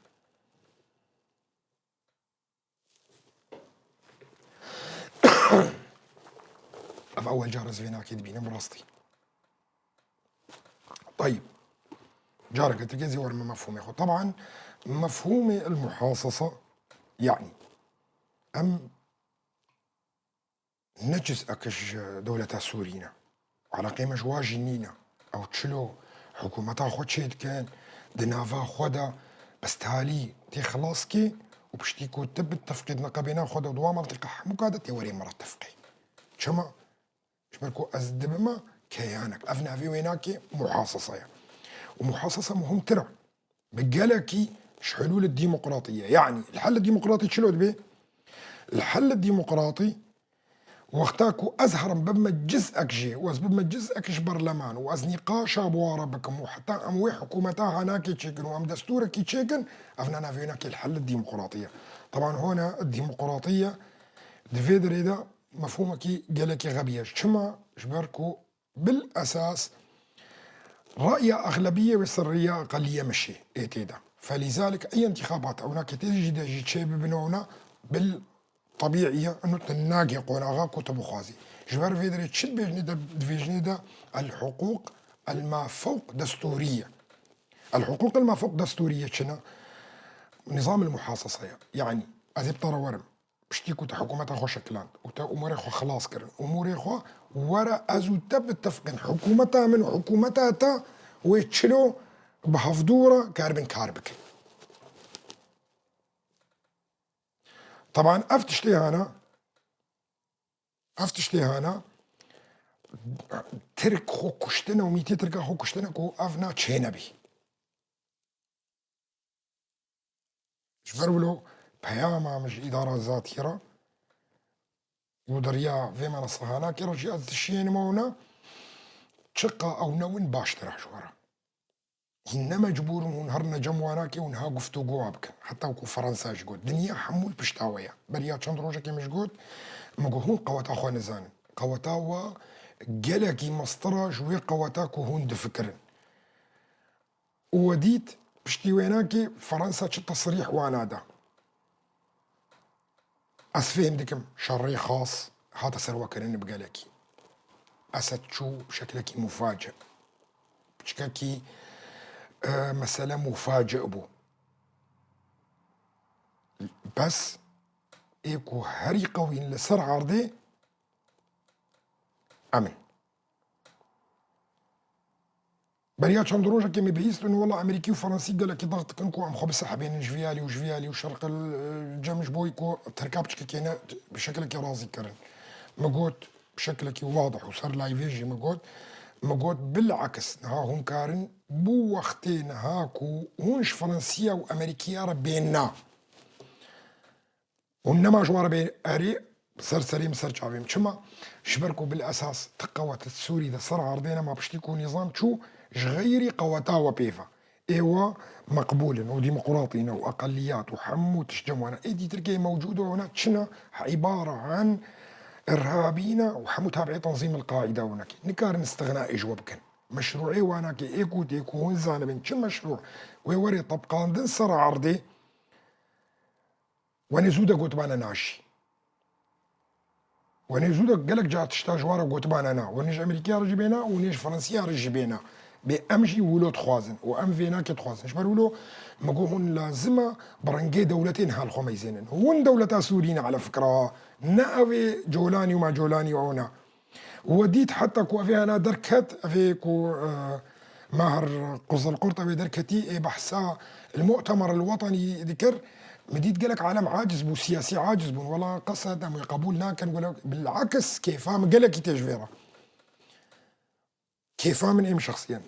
في أول جارز فينا أكيد بينم راستي. طيب جارك تركيزي ورم مفهوم ياخو. طبعا مفهوم المحاصصة يعني أم نجز أكش دولة سورينا على قيمة جواجي نينا أو تشلو حكومتها خود شيد كان دنافا خودا بس تالي تي خلاص كي وبشتيكو تب التفقيد نقبينا خودا ودوا منطقة حموكادة تيوري مرة تفقي شما شبركو أزدبما كيانك أفنا في ويناكي محاصصة يعني. ومحاصصة مهم ترى بقالكي حلول الديمقراطية. يعني الحل الديمقراطي شلو دبي؟ الحل الديمقراطي وقتاكو أزهر بما جزءك جي وأز جزءك برلمان وأز نقاش أبوارا بكم وحتى أموي حكومتها هناك تشيكن وأم دستورك تشيكن أفنا نافيناك الحل الديمقراطية. طبعا هنا الديمقراطية دفيدر إذا مفهومك قالك غبية شما جبركو بالأساس رأي أغلبية وسرية أقلية مشي إيتيدا. فلذلك أي انتخابات أو هناك تجد شيء ببنونا بالطبيعية أنه تناقي قناغا كتب خازي جبر فيدري تشد بيجني دفيجني الحقوق الما فوق دستورية. الحقوق الما فوق دستورية شنا نظام المحاصصة يعني أزيب ترى ورم بشتيكو تا خو شكلان وتا أموري خو خلاص كرن أموري خو ورا أزو تب اتفقن حكومتها من حكومتها تا ويتشلو بهفدورة كاربن كاربك. طبعا افتشتي هانا ترك خو كشتنا وميتي ترك خو كشتنا كو افنا تشينبي جفرولو بياما مش إدارة ذاتيرة ودريا في منصة هنا كي رجع تشين مونا تشقى أو نون باش ترى شورا هن مجبور ونهرنا جموانا كي ونها قفتو بك حتى وكو فرنسا جود دنيا حمول بشتاوية بريا چند روجا كي مش قوت مقو هون قوتا خو نزان قوتا و جلكي مسطرة جوي قوتا كو هون دفكرن وديت بشتي ويناكي فرنسا چه تصريح وانا دا أسفهم دكم شري خاص هذا سروا كرن بقالكي أسد شو بشكلك مفاجئ بشكلك مسألة مفاجئ بو بس إيكو هري قوي لسر عرضي أمن بريا چند روجا كي مبيست انه والله امريكي وفرنسي قال لك ضغط كنكو ام خو بسح بين جفيالي وجفيالي وشرق الجمش بويكو تركابتش كينا بشكل كي راضي كرن مقوت بشكل كي واضح وصار لايفيجي مقوت بالعكس نها هم كارن بو وقتين هاكو هونش فرنسية وامريكية ربينا ونما جوار بين اري سرسري مسر شافيم شما شبركو بالاساس تقوت السوري ده صار عرضينا ما بشتيكو نظام شو غيري قوتا وبيفا ايوا مقبول وديمقراطينا واقليات وحمو تشجمونا ايدي تركيا موجوده هنا تشنا عباره عن ارهابينا وحمو تابعي تنظيم القاعده هناك نكار نستغنى اجوبكن مشروعي وانا كي ايكو تيكو هون زانبن شو مشروع ويوري طبقان دن سر عرضي ونزودا قلت بانا ناشي ونزودا قالك جات تشتاج ورا قلت بانا نا ونيش امريكا رجي بينا ونيش فرنسيا رجي بينا بأمشي ولو تخوازن وأم فينا كي تخوازن شبرولو مقوهن لازمة برنجي دولتين هالخميزين هون دولة سوريين على فكرة نأوي جولاني وما جولاني وعونا وديت حتى كو في أنا دركت في كو ماهر قز القرطبي دركتي بحثا المؤتمر الوطني ذكر مديت قالك عالم عاجز بو سياسي عاجز بو والله قصد أم يقبولنا كان بالعكس كيف قالك تجفيرة كيف من إم شخصيا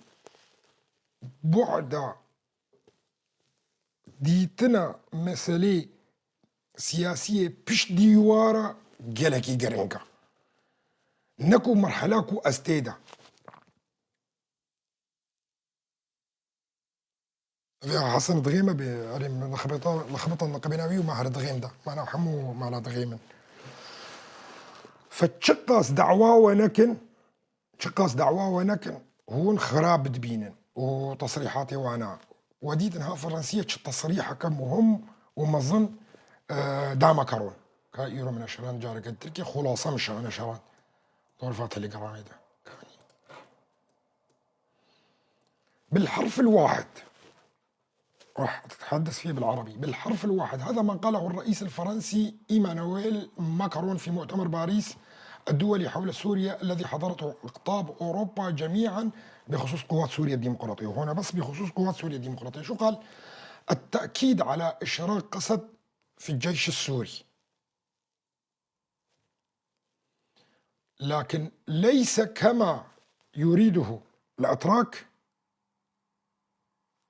بعد ديتنا مسألة سياسية بش ديوارة قالك يقرنكا نكو مرحلة كو أستيدا حسن دغيمة لخبطة النقبناوي وماهر دغيم ده معناه حمو معناه دغيمن. فتشقاس دعوة ونكن تشقاس دعوة ونكن هون خراب دبينن وتصريحاتي وأنا وديت انها فرنسية تصريحة كم مهم ومظن دا مكرون كايرو من شران جارك تركي خلاصة مش أنا شران غرفة تليجرام ده. بالحرف الواحد راح أتحدث فيه بالعربي. بالحرف الواحد هذا ما قاله الرئيس الفرنسي إيمانويل ماكرون في مؤتمر باريس الدولي حول سوريا الذي حضرته أقطاب أوروبا جميعا بخصوص قوات سوريا الديمقراطية. وهنا بس بخصوص قوات سوريا الديمقراطية شو قال؟ التأكيد على إشراك قسد في الجيش السوري، لكن ليس كما يريده الأتراك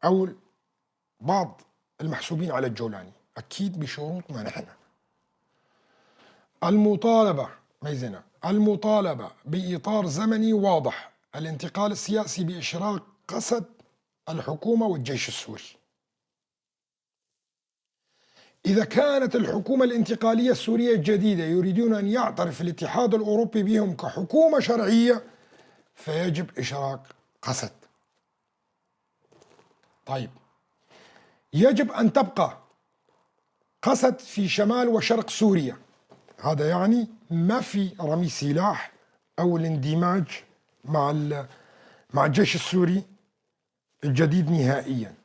أو بعض المحسوبين على الجولاني، أكيد بشروطنا نحن. المطالبة ميزنا، المطالبة بإطار زمني واضح، الانتقال السياسي بإشراك قسد الحكومة والجيش السوري. إذا كانت الحكومة الانتقالية السورية الجديدة يريدون أن يعترف الاتحاد الأوروبي بهم كحكومة شرعية فيجب إشراك قسد. طيب، يجب أن تبقى قسد في شمال وشرق سوريا. هذا يعني ما في رمي سلاح أو الاندماج مع الجيش السوري الجديد نهائيا.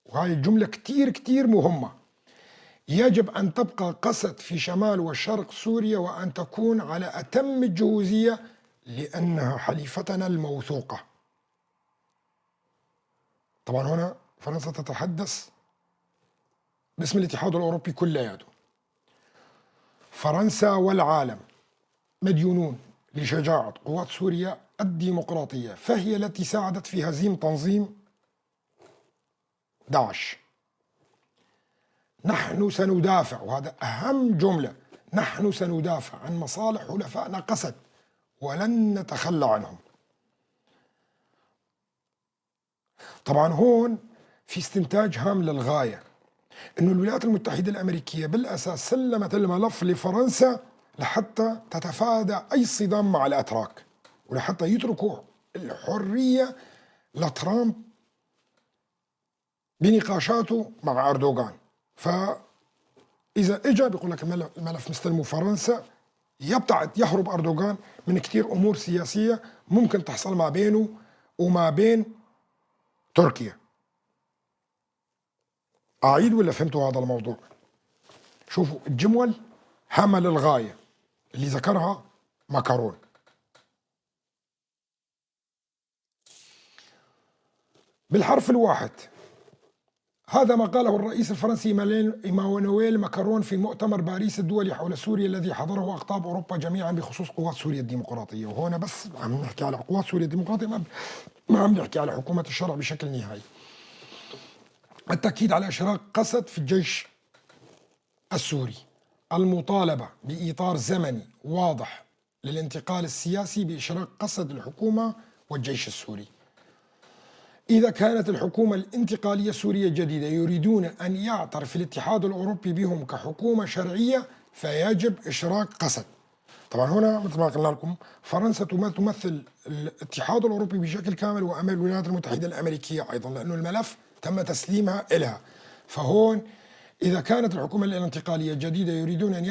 وهذه الجملة كتير كتير مهمة. يجب أن تبقى قسد في شمال وشرق سوريا وأن تكون على أتم الجهوزية لأنها حليفتنا الموثوقة. طبعا هنا فرنسا تتحدث باسم الاتحاد الأوروبي كلياته. فرنسا والعالم مديونون لشجاعة قوات سوريا الديمقراطية، فهي التي ساعدت في هزيمة تنظيم داعش. نحن سندافع، وهذا أهم جملة، نحن سندافع عن مصالح حلفائنا قسد ولن نتخلى عنهم. طبعا هون في استنتاج هام للغاية، أن الولايات المتحدة الأمريكية بالأساس سلمت الملف لفرنسا لحتى تتفادى أي صدام مع الأتراك، ولحتى يتركوا الحرية لترامب بنقاشاته مع أردوغان. فإذا إجا بيقول لك الملف مستلمه فرنسا، يبتعد يهرب أردوغان من كثير أمور سياسية ممكن تحصل ما بينه وما بين تركيا. أعيد ولا فهمتوا هذا الموضوع؟ شوفوا الجمل هامة للغاية اللي ذكرها ماكرون. بالحرف الواحد هذا ما قاله الرئيس الفرنسي إيمانويل ماكرون في مؤتمر باريس الدولي حول سوريا الذي حضره أقطاب أوروبا جميعا بخصوص قوات سوريا الديمقراطية. وهنا بس عم نحكي على قوات سوريا الديمقراطية، ما عم نحكي على حكومة الشرع بشكل نهائي. التأكيد على إشراك قسد في الجيش السوري، المطالبة بإطار زمني واضح للانتقال السياسي بإشراك قسد الحكومة والجيش السوري. إذا كانت الحكومة الانتقالية السورية الجديدة يريدون أن يعترف الاتحاد الأوروبي بهم كحكومة شرعية فيجب إشراك قسد. طبعا هنا مثل ما قلنا لكم فرنسا تمثل الاتحاد الأوروبي بشكل كامل وأمام الولايات المتحدة الأمريكية أيضا، لأنه الملف تم تسليمها إلها. فهون إذا كانت الحكومة الانتقالية الجديدة يريدون أن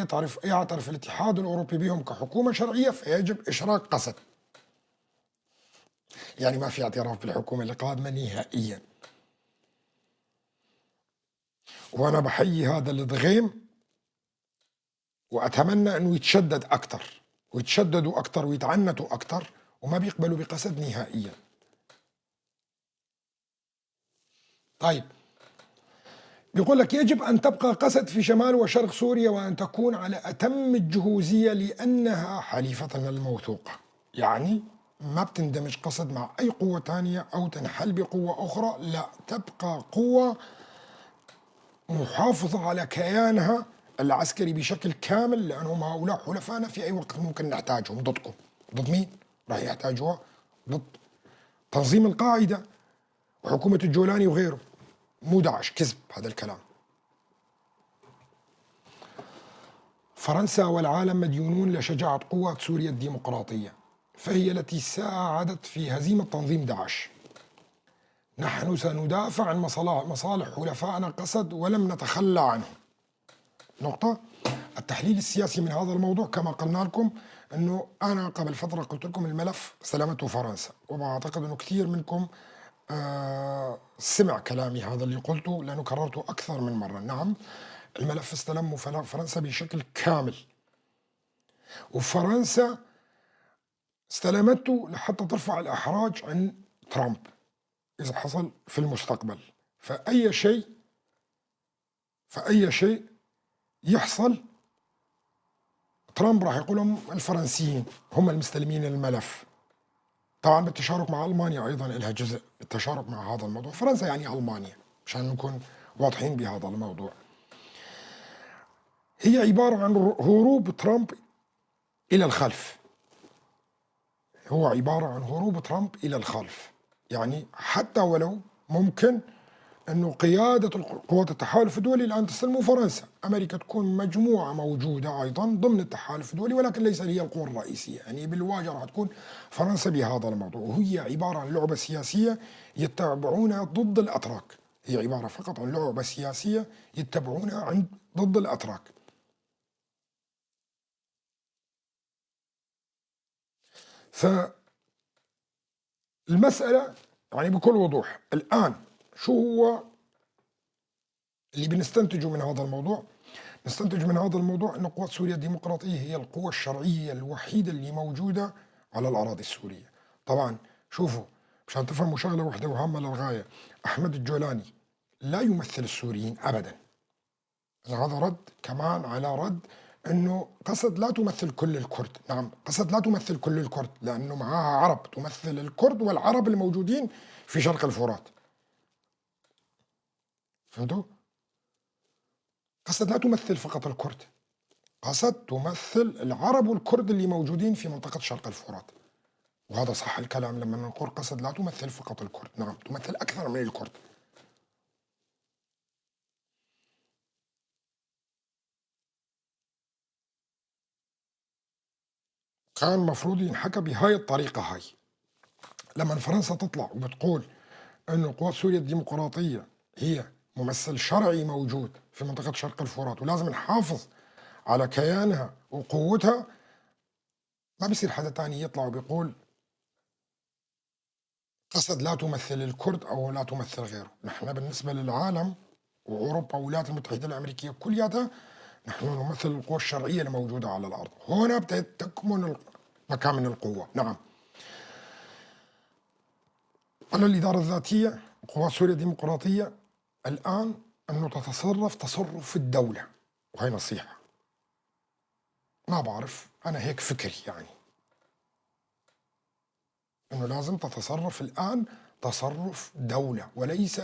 يعترف الاتحاد الأوروبي بهم كحكومة شرعية فيجب إشراك قسد. يعني ما في اعتراف بالحكومة اللي قادمة نهائيا. وأنا بحيي هذا الضغيم وأتمنى أنه يتشدد أكثر ويتشددوا أكثر ويتعنتوا أكثر وما بيقبلوا بقسد نهائيا. طيب بيقول لك يجب أن تبقى قسد في شمال وشرق سوريا وأن تكون على أتم الجهوزية لأنها حليفتنا الموثوقة. يعني ما بتندمج قسد مع أي قوة تانية أو تنحل بقوة أخرى، لا، تبقى قوة محافظة على كيانها العسكري بشكل كامل، لأنهم هؤلاء حلفائنا في أي وقت ممكن نحتاجهم ضدكم. ضد مين؟ راح يحتاجوها ضد تنظيم القاعدة وحكومة الجولاني وغيره. مو داعش، كذب هذا الكلام. فرنسا والعالم مديونون لشجاعة قوات سوريا الديمقراطية، فهي التي ساعدت في هزيمة تنظيم داعش. نحن سندافع عن مصالح حلفائنا قسد ولم نتخلى عنهم. نقطة. التحليل السياسي من هذا الموضوع كما قلنا لكم أنه أنا قبل فترة قلت لكم الملف سلمته فرنسا، وبعتقد أنه كثير منكم سمع كلامي هذا اللي قلته لأنه كررته أكثر من مرة. نعم الملف استلمه فرنسا بشكل كامل، وفرنسا استلمته لحتى ترفع الإحراج عن ترامب إذا حصل في المستقبل. فأي شيء يحصل ترامب راح يقول لهم الفرنسيين هم المستلمين الملف، طبعا بالتشارك مع ألمانيا أيضا لها جزء بالتشارك مع هذا الموضوع. فرنسا يعني ألمانيا مشان نكون واضحين بهذا الموضوع. هي عبارة عن هروب ترامب إلى الخلف، هو عبارة عن هروب ترامب إلى الخلف. يعني حتى ولو ممكن أنه قيادة قوات التحالف الدولي الآن تستلمه فرنسا، أمريكا تكون مجموعة موجودة أيضا ضمن التحالف الدولي، ولكن ليس هي القوة الرئيسية، يعني بالواجهة راح تكون فرنسا بهذا الموضوع. وهي عبارة عن لعبة سياسية يتبعونها ضد الأتراك، هي عبارة فقط عن لعبة سياسية يتبعونها ضد الأتراك. فالمسألة يعني بكل وضوح الآن شو هو اللي بنستنتجه من هذا الموضوع؟ نستنتج من هذا الموضوع أن قوات سوريا الديمقراطية هي القوة الشرعية الوحيدة اللي موجودة على الأراضي السورية. طبعا شوفوا مشان تفهموا شغلة واحدة وهامة للغاية، أحمد الجولاني لا يمثل السوريين أبدا. هذا رد كمان على رد أنه قسد لا تمثل كل الكرد. نعم قسد لا تمثل كل الكرد لأنه معاها عرب، تمثل الكرد والعرب الموجودين في شرق الفرات. فهمتوا؟ قسد لا تمثل فقط الكرد، قسد تمثل العرب والكرد اللي موجودين في منطقة شرق الفرات. وهذا صح الكلام لما نقول قسد لا تمثل فقط الكرد، نعم تمثل أكثر من الكرد. كان المفروض ينحكى بهاي الطريقة هاي. لما فرنسا تطلع وبتقول أنه قوات سوريا الديمقراطية هي ممثل شرعي موجود في منطقة شرق الفرات ولازم نحافظ على كيانها وقوتها، ما بيصير حدا تاني يطلع وبيقول قسد لا تمثل الكرد أو لا تمثل غيره. نحن بالنسبة للعالم وأوروبا والولايات المتحدة الأمريكية كلياتها نحن نمثل القوى الشرعية الموجودة على الأرض. هنا تكمن مكامن القوة. نعم على الإدارة الذاتية قوات سوريا الديمقراطية الآن أنه تتصرف تصرف الدولة، وهي نصيحة ما بعرف أنا هيك فكري، يعني أنه لازم تتصرف الآن تصرف دولة وليس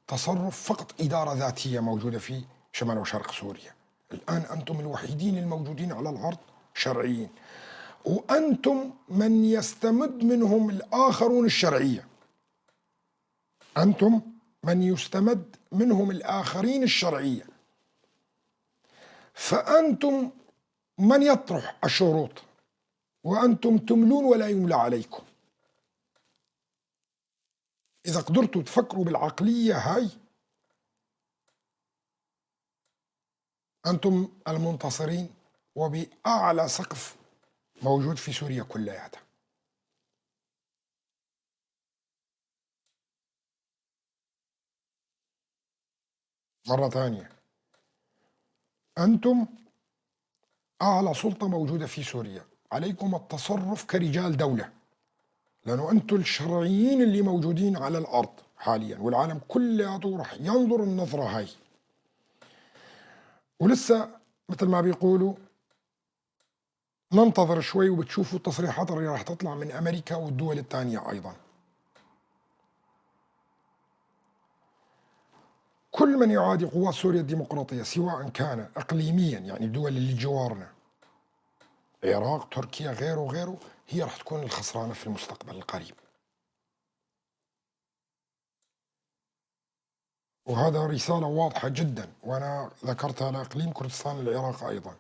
تصرف فقط إدارة ذاتية موجودة في شمال وشرق سوريا. الآن أنتم الوحيدين الموجودين على الأرض شرعيين، وأنتم من يستمد منهم الآخرون الشرعية، أنتم من يستمد منهم الآخرين الشرعية، فأنتم من يطرح الشروط وأنتم تملون ولا يملى عليكم. إذا قدرتوا تفكروا بالعقلية هاي أنتم المنتصرين وبأعلى سقف موجود في سوريا كلياتها. مرة ثانية، أنتم أعلى سلطة موجودة في سوريا، عليكم التصرف كرجال دولة، لأنه أنتم الشرعيين اللي موجودين على الأرض حاليا، والعالم كله راح ينظر النظرة هاي. ولسه مثل ما بيقولوا ننتظر شوي وبتشوفوا التصريحات اللي راح تطلع من أمريكا والدول الثانية أيضا. كل من يعادي قوات سوريا الديمقراطية سواء كان إقليميا يعني الدول اللي جوارنا العراق تركيا غيره غيره، هي راح تكون الخسرانة في المستقبل القريب. وهذا رسالة واضحة جدا، وأنا ذكرتها لإقليم كردستان العراق أيضا.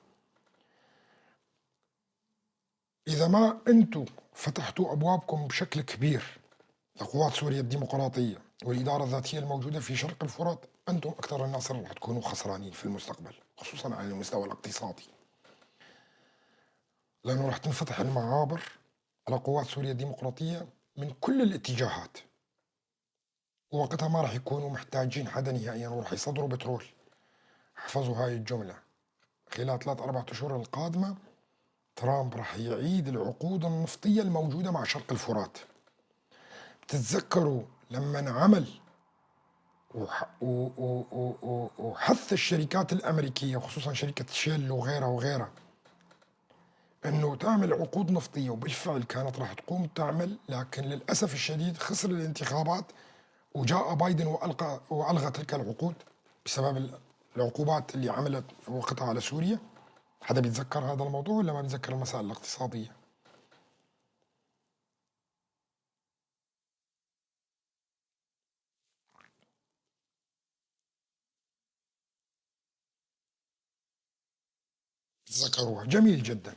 إذا ما أنتم فتحتوا أبوابكم بشكل كبير لقوات سوريا الديمقراطية والإدارة الذاتية الموجودة في شرق الفرات، أنتم أكثر الناس اللي راح تكونوا خسرانين في المستقبل، خصوصا على المستوى الاقتصادي، لأنه راح تنفتح المعابر على قوات سوريا الديمقراطية من كل الاتجاهات، ووقتها ما راح يكونوا محتاجين حدا نهائيا، وراح يصدروا بترول. احفظوا هاي الجملة، خلال 3-4 أشهر القادمة ترامب راح يعيد العقود النفطية الموجودة مع شرق الفرات. بتتذكروا لما انعمل وحث الشركات الأمريكية وخصوصا شركة شيل وغيرها وغيرها أنه تعمل عقود نفطية، وبالفعل كانت راح تقوم تعمل، لكن للأسف الشديد خسر الانتخابات وجاء بايدن وألغى تلك العقود بسبب العقوبات اللي عملت وقتها على سوريا. حدا بيتذكر هذا الموضوع ولا ما بيتذكر المسائل الاقتصادية؟ تذكروها؟ جميل جدا.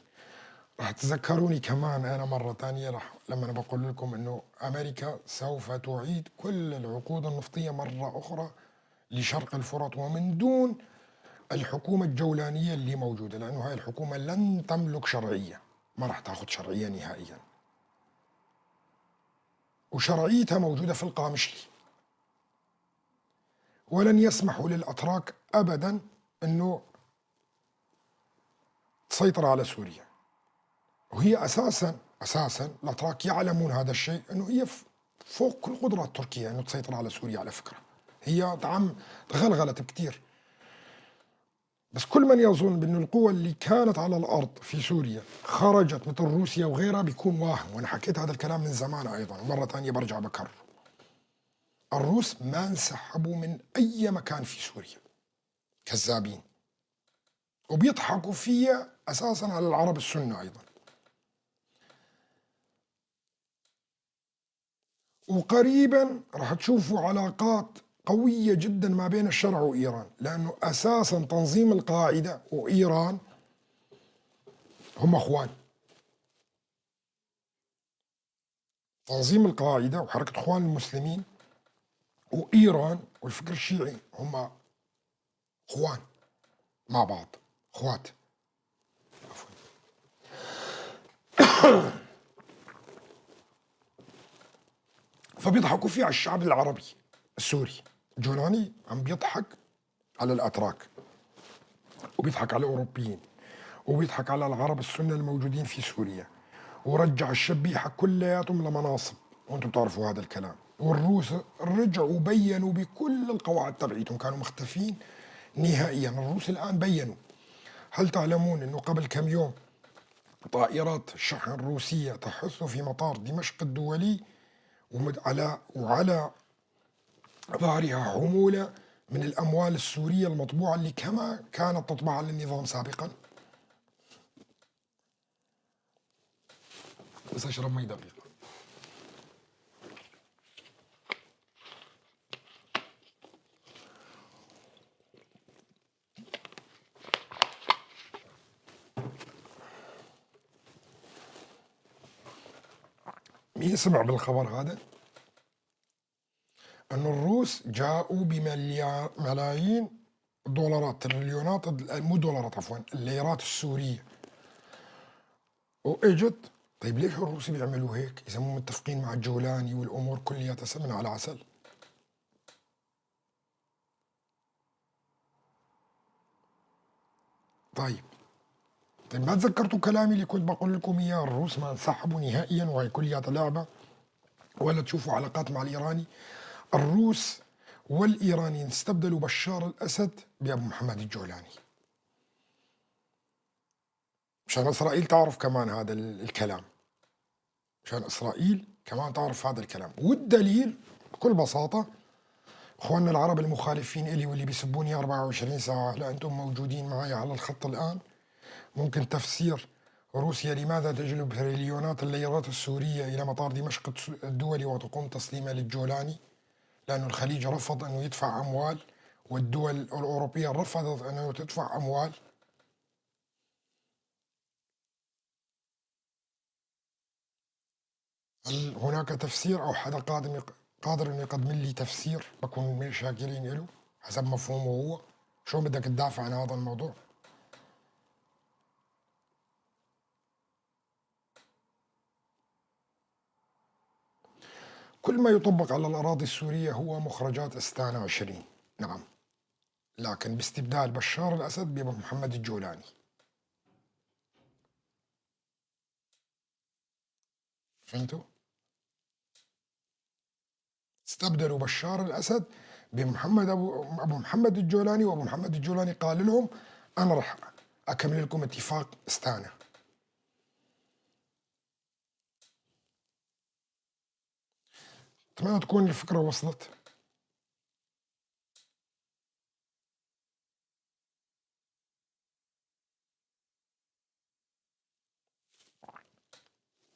راح تذكروني كمان أنا مرة ثانية راح لما أنا بقول لكم إنه أمريكا سوف تعيد كل العقود النفطية مرة أخرى لشرق الفرات، ومن دون الحكومة الجولانية اللي موجودة، لأنه هاي الحكومة لن تملك شرعية، ما راح تاخذ شرعية نهائيا، وشرعيتها موجودة في القامشلي، ولن يسمحوا للأتراك أبدا أنه تسيطر على سوريا. وهي أساسا الأتراك يعلمون هذا الشيء، أنه هي فوق كل قدرات تركيا أنه تسيطر على سوريا. على فكرة هي تغلغلت كثير، بس كل من يظن بأن القوى اللي كانت على الأرض في سوريا خرجت مثل روسيا وغيرها بيكون واهم، وأنا حكيت هذا الكلام من زمان أيضا، ومرة ثانية برجع بكرره. الروس ما انسحبوا من أي مكان في سوريا، كذابين، وبيضحكوا فيها أساسا على العرب السنة أيضا. وقريبا راح تشوفوا علاقات قوية جدا ما بين الشرع وإيران، لأنه أساسا تنظيم القاعدة وإيران هم أخوان. تنظيم القاعدة وحركة إخوان المسلمين وإيران والفكر الشيعي هم أخوان مع بعض، أخوات. عفوا. فبيضحكوا فيه على الشعب العربي السوري. الجولاني عم بيضحك على الأتراك، وبيضحك على الأوروبيين، وبيضحك على العرب السنة الموجودين في سوريا، ورجع الشبيحة كلياتهم لمناصب، وانتم بتعرفوا هذا الكلام. والروس رجعوا بينوا بكل القواعد تبعيتهم، كانوا مختفين نهائيا. الروس الآن بينوا. هل تعلمون أنه قبل كم يوم طائرات شحن روسية تحث في مطار دمشق الدولي وعلى ظهرها حمولة من الأموال السورية المطبوعة اللي كما كانت تطبع على النظام سابقا؟ بس أشرب مي دقيقة. مين سمع بالخبر هذا؟ أن الروس جاءوا بملايين دولارات، تريليونات، مو دولارات عفوا، الليرات السورية، وإجت. طيب ليش الروس بيعملوا هيك إذا مو متفقين مع الجولاني والأمور كلها سمن على عسل؟ طيب ما تذكرتوا كلامي اللي كنت بقول لكم إياه؟ الروس ما انسحبوا نهائيا وهي كلها لعبة، ولا تشوفوا علاقات مع الإيراني. الروس والإيرانيين استبدلوا بشار الأسد بأبو محمد الجولاني، مشان إسرائيل تعرف كمان هذا الكلام، مشان إسرائيل كمان تعرف هذا الكلام. والدليل بكل بساطة إخواننا العرب المخالفين إلي واللي بيسبوني 24 ساعة، لا أنتم موجودين معي على الخط الآن. ممكن تفسير روسيا لماذا تجلب تريليونات الليرات السورية إلى مطار دمشق الدولي وتقوم تسليمها للجولاني؟ لأنه الخليج رفض أنه يدفع أموال، والدول الأوروبية رفضت أنه تدفع أموال. هل هناك تفسير أو حدا قادر أنه يقدم لي تفسير؟ بكون من الشاكرين له حسب مفهومه هو. شو بدك تدافع عن هذا الموضوع؟ كل ما يطبق على الأراضي السورية هو مخرجات استانا 20، نعم، لكن باستبدال بشار الأسد بمحمد الجولاني. فهمتوا؟ استبدلوا بشار الأسد بمحمد أبو محمد الجولاني، وأبو محمد الجولاني قال لهم أنا راح أكمل لكم اتفاق استانا. أتمنى تكون الفكرة وصلت.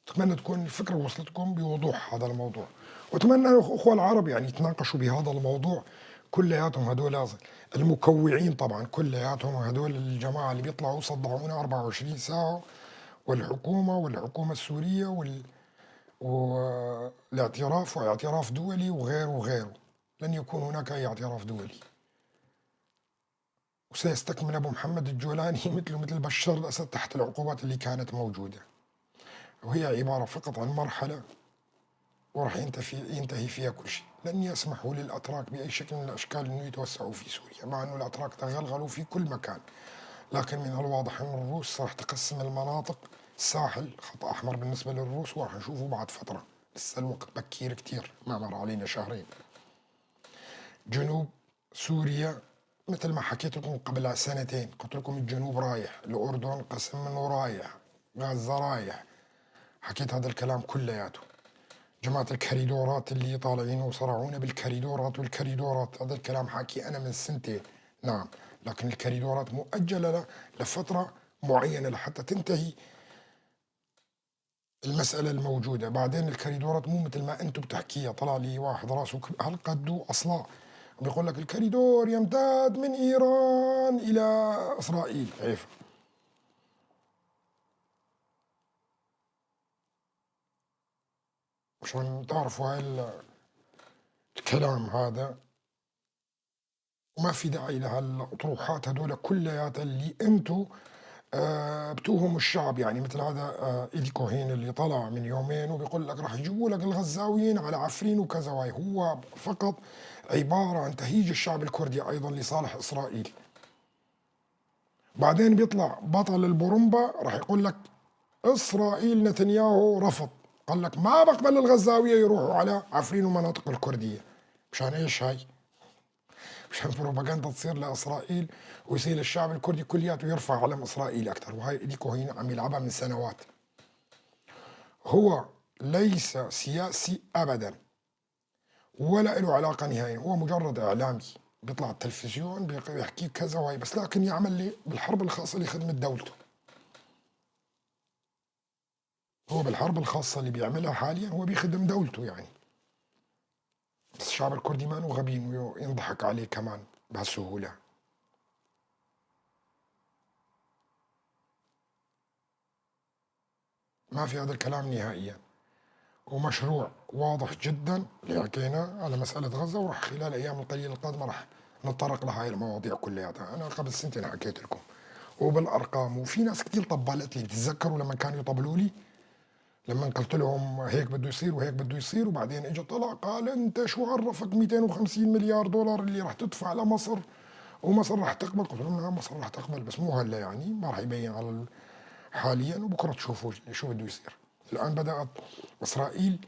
أتمنى تكون الفكرة وصلتكم بوضوح هذا الموضوع، وأتمنى الأخوة العرب يعني يتناقشوا بهذا الموضوع كلياتهم، هدول المكوعين طبعا كلياتهم، هدول الجماعة اللي بيطلعوا صدعونا 24 ساعة، والحكومة السورية والاعتراف واعتراف دولي وغيره وغيره. لن يكون هناك أي اعتراف دولي، وسيستكمل أبو محمد الجولاني مثله مثل بشار الأسد تحت العقوبات اللي كانت موجودة، وهي عبارة فقط عن مرحلة وراح ينتهي فيها كل شيء. لن يسمحوا للأتراك بأي شكل من الأشكال أنه يتوسعوا في سوريا، مع أنه الأتراك تغلغلوا في كل مكان، لكن من الواضح أن الروس راح تقسم المناطق. الساحل خط أحمر بالنسبة للروس، وراح نشوفه بعد فترة، لسه الوقت بكير كتير، ما مر علينا شهرين. جنوب سوريا مثل ما حكيت لكم قبل سنتين، قلت لكم الجنوب رايح، الأردن قسم منه رايح، غزة رايح، حكيت هذا الكلام كلياته. جماعة الكريدورات اللي طالعين وصرعونا بالكريدورات والكريدورات، هذا الكلام حكي أنا من سنتين، نعم، لكن الكريدورات مؤجلة لفترة معينة لحتى تنتهي المسألة الموجودة. بعدين الكريدورات مو مثل ما أنتم بتحكيها، طلع لي واحد راسه هالقد أصلا بيقول لك الكريدور يمتد من إيران إلى إسرائيل. عيف. عشان تعرفوا هاي الكلام هذا، وما في داعي لهالأطروحات هدول كلياتها اللي أنتم بتوهموا الشعب. يعني مثل هذا إيدي كوهين اللي طلع من يومين وبيقول لك راح يجيبوا لك الغزاويين على عفرين وكذا، وهي هو فقط عبارة عن تهيج الشعب الكردي أيضا لصالح إسرائيل. بعدين بيطلع بطل البرومبا راح يقول لك إسرائيل نتنياهو رفض، قال لك ما بقبل الغزاوية يروحوا على عفرين ومناطق الكردية. مشان ايش هاي؟ مشان بروباغندا تصير لإسرائيل ويصير الشعب الكردي كلياته يرفع علم إسرائيل أكثر. وهي إيدي كوهين عم يلعبها من سنوات. هو ليس سياسي أبدا ولا له علاقة نهائيا، هو مجرد إعلامي بيطلع التلفزيون بيحكي كذا وهي بس، لكن يعمل لي بالحرب الخاصة لخدمة دولته. هو بالحرب الخاصة اللي بيعملها حاليا هو بيخدم دولته يعني. بس الشعب الكردي ما غبي انه ينضحك عليه كمان بهالسهولة. ما في هذا الكلام نهائيا، ومشروع واضح جدا اللي حكينا على مسألة غزة، وراح خلال الأيام القليلة القادمة راح نتطرق لهاي المواضيع كلياتها. أنا قبل سنتين حكيت لكم وبالأرقام، وفي ناس كثير طبلت لي، بتتذكروا لما كانوا يطبلوا لي لما قلت لهم هيك بده يصير وهيك بده يصير، وبعدين اجى طلع قال انت شو عرفك 250 مليار دولار اللي راح تدفع لمصر ومصر راح تقبل. قلت لهم نعم مصر راح تقبل، بس مو هلا يعني، ما راح يبين على حاليا، وبكره تشوفوا شو بده يصير. الان بدات اسرائيل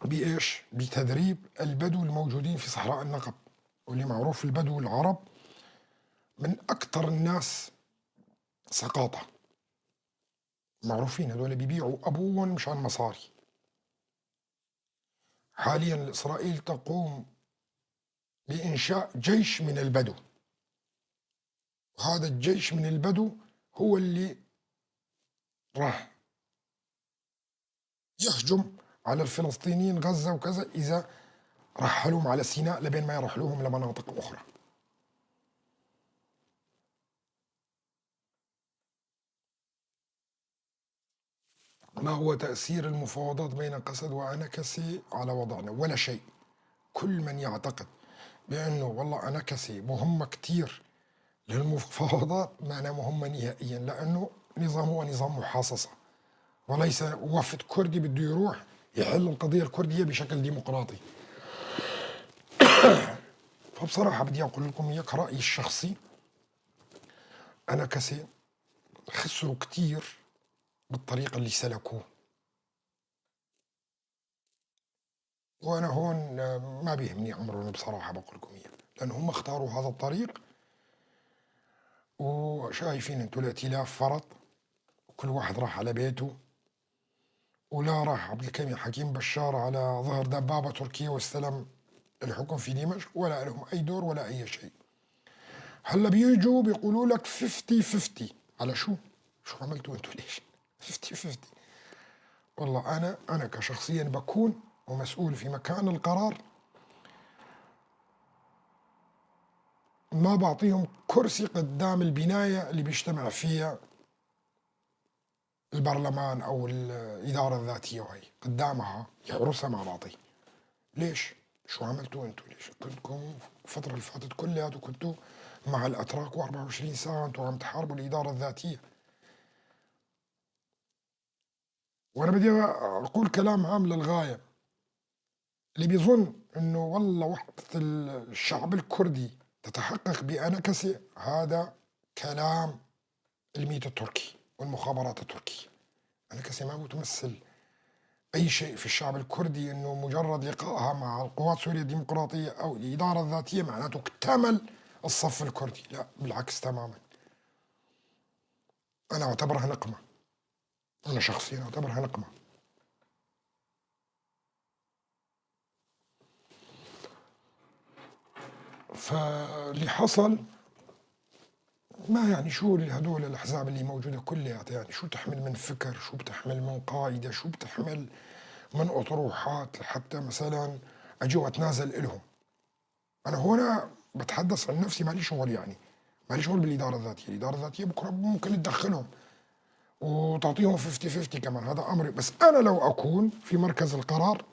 بايش؟ بتدريب البدو الموجودين في صحراء النقب، واللي معروف البدو العرب من اكثر الناس سقاطه، معروفين هذول بيبيعوا ابوهم مشان مصاري. حاليا اسرائيل تقوم بانشاء جيش من البدو، وهذا الجيش من البدو هو اللي راح يهجم على الفلسطينيين غزة وكذا إذا رحلوهم على سيناء لبين ما يرحلوهم لمناطق أخرى. ما هو تأثير المفاوضات بين قسد وأنكسي على وضعنا؟ ولا شيء. كل من يعتقد بأنه والله أنكسي مهمة كتير للمفاوضات، ما أنا مهمة نهائيا، لأنه نظام هو نظام محاصصة وليس وفد كردي بده يروح يحل القضية الكردية بشكل ديمقراطي. فبصراحة بدي أقول لكم إياك رأيي الشخصي، أنكسي خسروا كتير بالطريقة اللي سلكوه، وأنا هون ما بيهمني أمرهم بصراحة، بقول لكم إياه، لأنه هم اختاروا هذا الطريق، وشايفين انتو الائتلاف فرط وكل واحد راح على بيته، ولا راح عبد الكريم حكيم بشار على ظهر دبابة تركية واستلم الحكم في دمشق، ولا لهم أي دور ولا أي شيء. هلا بيجوا بيقولوا لك 50-50، على شو؟ شو عملتوا انتوا ليش؟ 50-50. والله أنا كشخصيا بكون ومسؤول في مكان القرار، ما بعطيهم كرسي قدام البناية اللي بيجتمع فيها البرلمان أو الإدارة الذاتية، وهي قدامها يحرسها ما بعطيه. ليش؟ شو عملتوا انتوا؟ ليش؟ كنتكم الفترة اللي فاتت كلها كنتوا مع الأتراك و24 ساعة انتوا عم تحاربوا الإدارة الذاتية. وأنا بدي أقول كلام عام للغاية، اللي بيظن إنه والله وحدة الشعب الكردي تتحقق بأنكسة، هذا كلام الميت التركي والمخابرات التركية. أنكسة ما بتمثل أي شيء في الشعب الكردي، إنه مجرد لقائها مع القوات السورية الديمقراطية أو الإدارة الذاتية معناته اكتمل الصف الكردي، لا بالعكس تماما. أنا أعتبرها نقمة، أنا شخصيا أعتبرها نقمة. فاللي حصل ما يعني شو هدول الأحزاب اللي موجودة كلها، يعني شو تحمل من فكر، شو بتحمل من قاعدة، شو بتحمل من أطروحات لحتى مثلا أجي وأتنازل إلهم. أنا هنا بتحدث عن نفسي، مالي شغل، يعني مالي شغل بالإدارة الذاتية. الإدارة الذاتية بكرة ممكن تدخلهم وتعطيهم 50-50 كمان، هذا أمري. بس أنا لو أكون في مركز القرار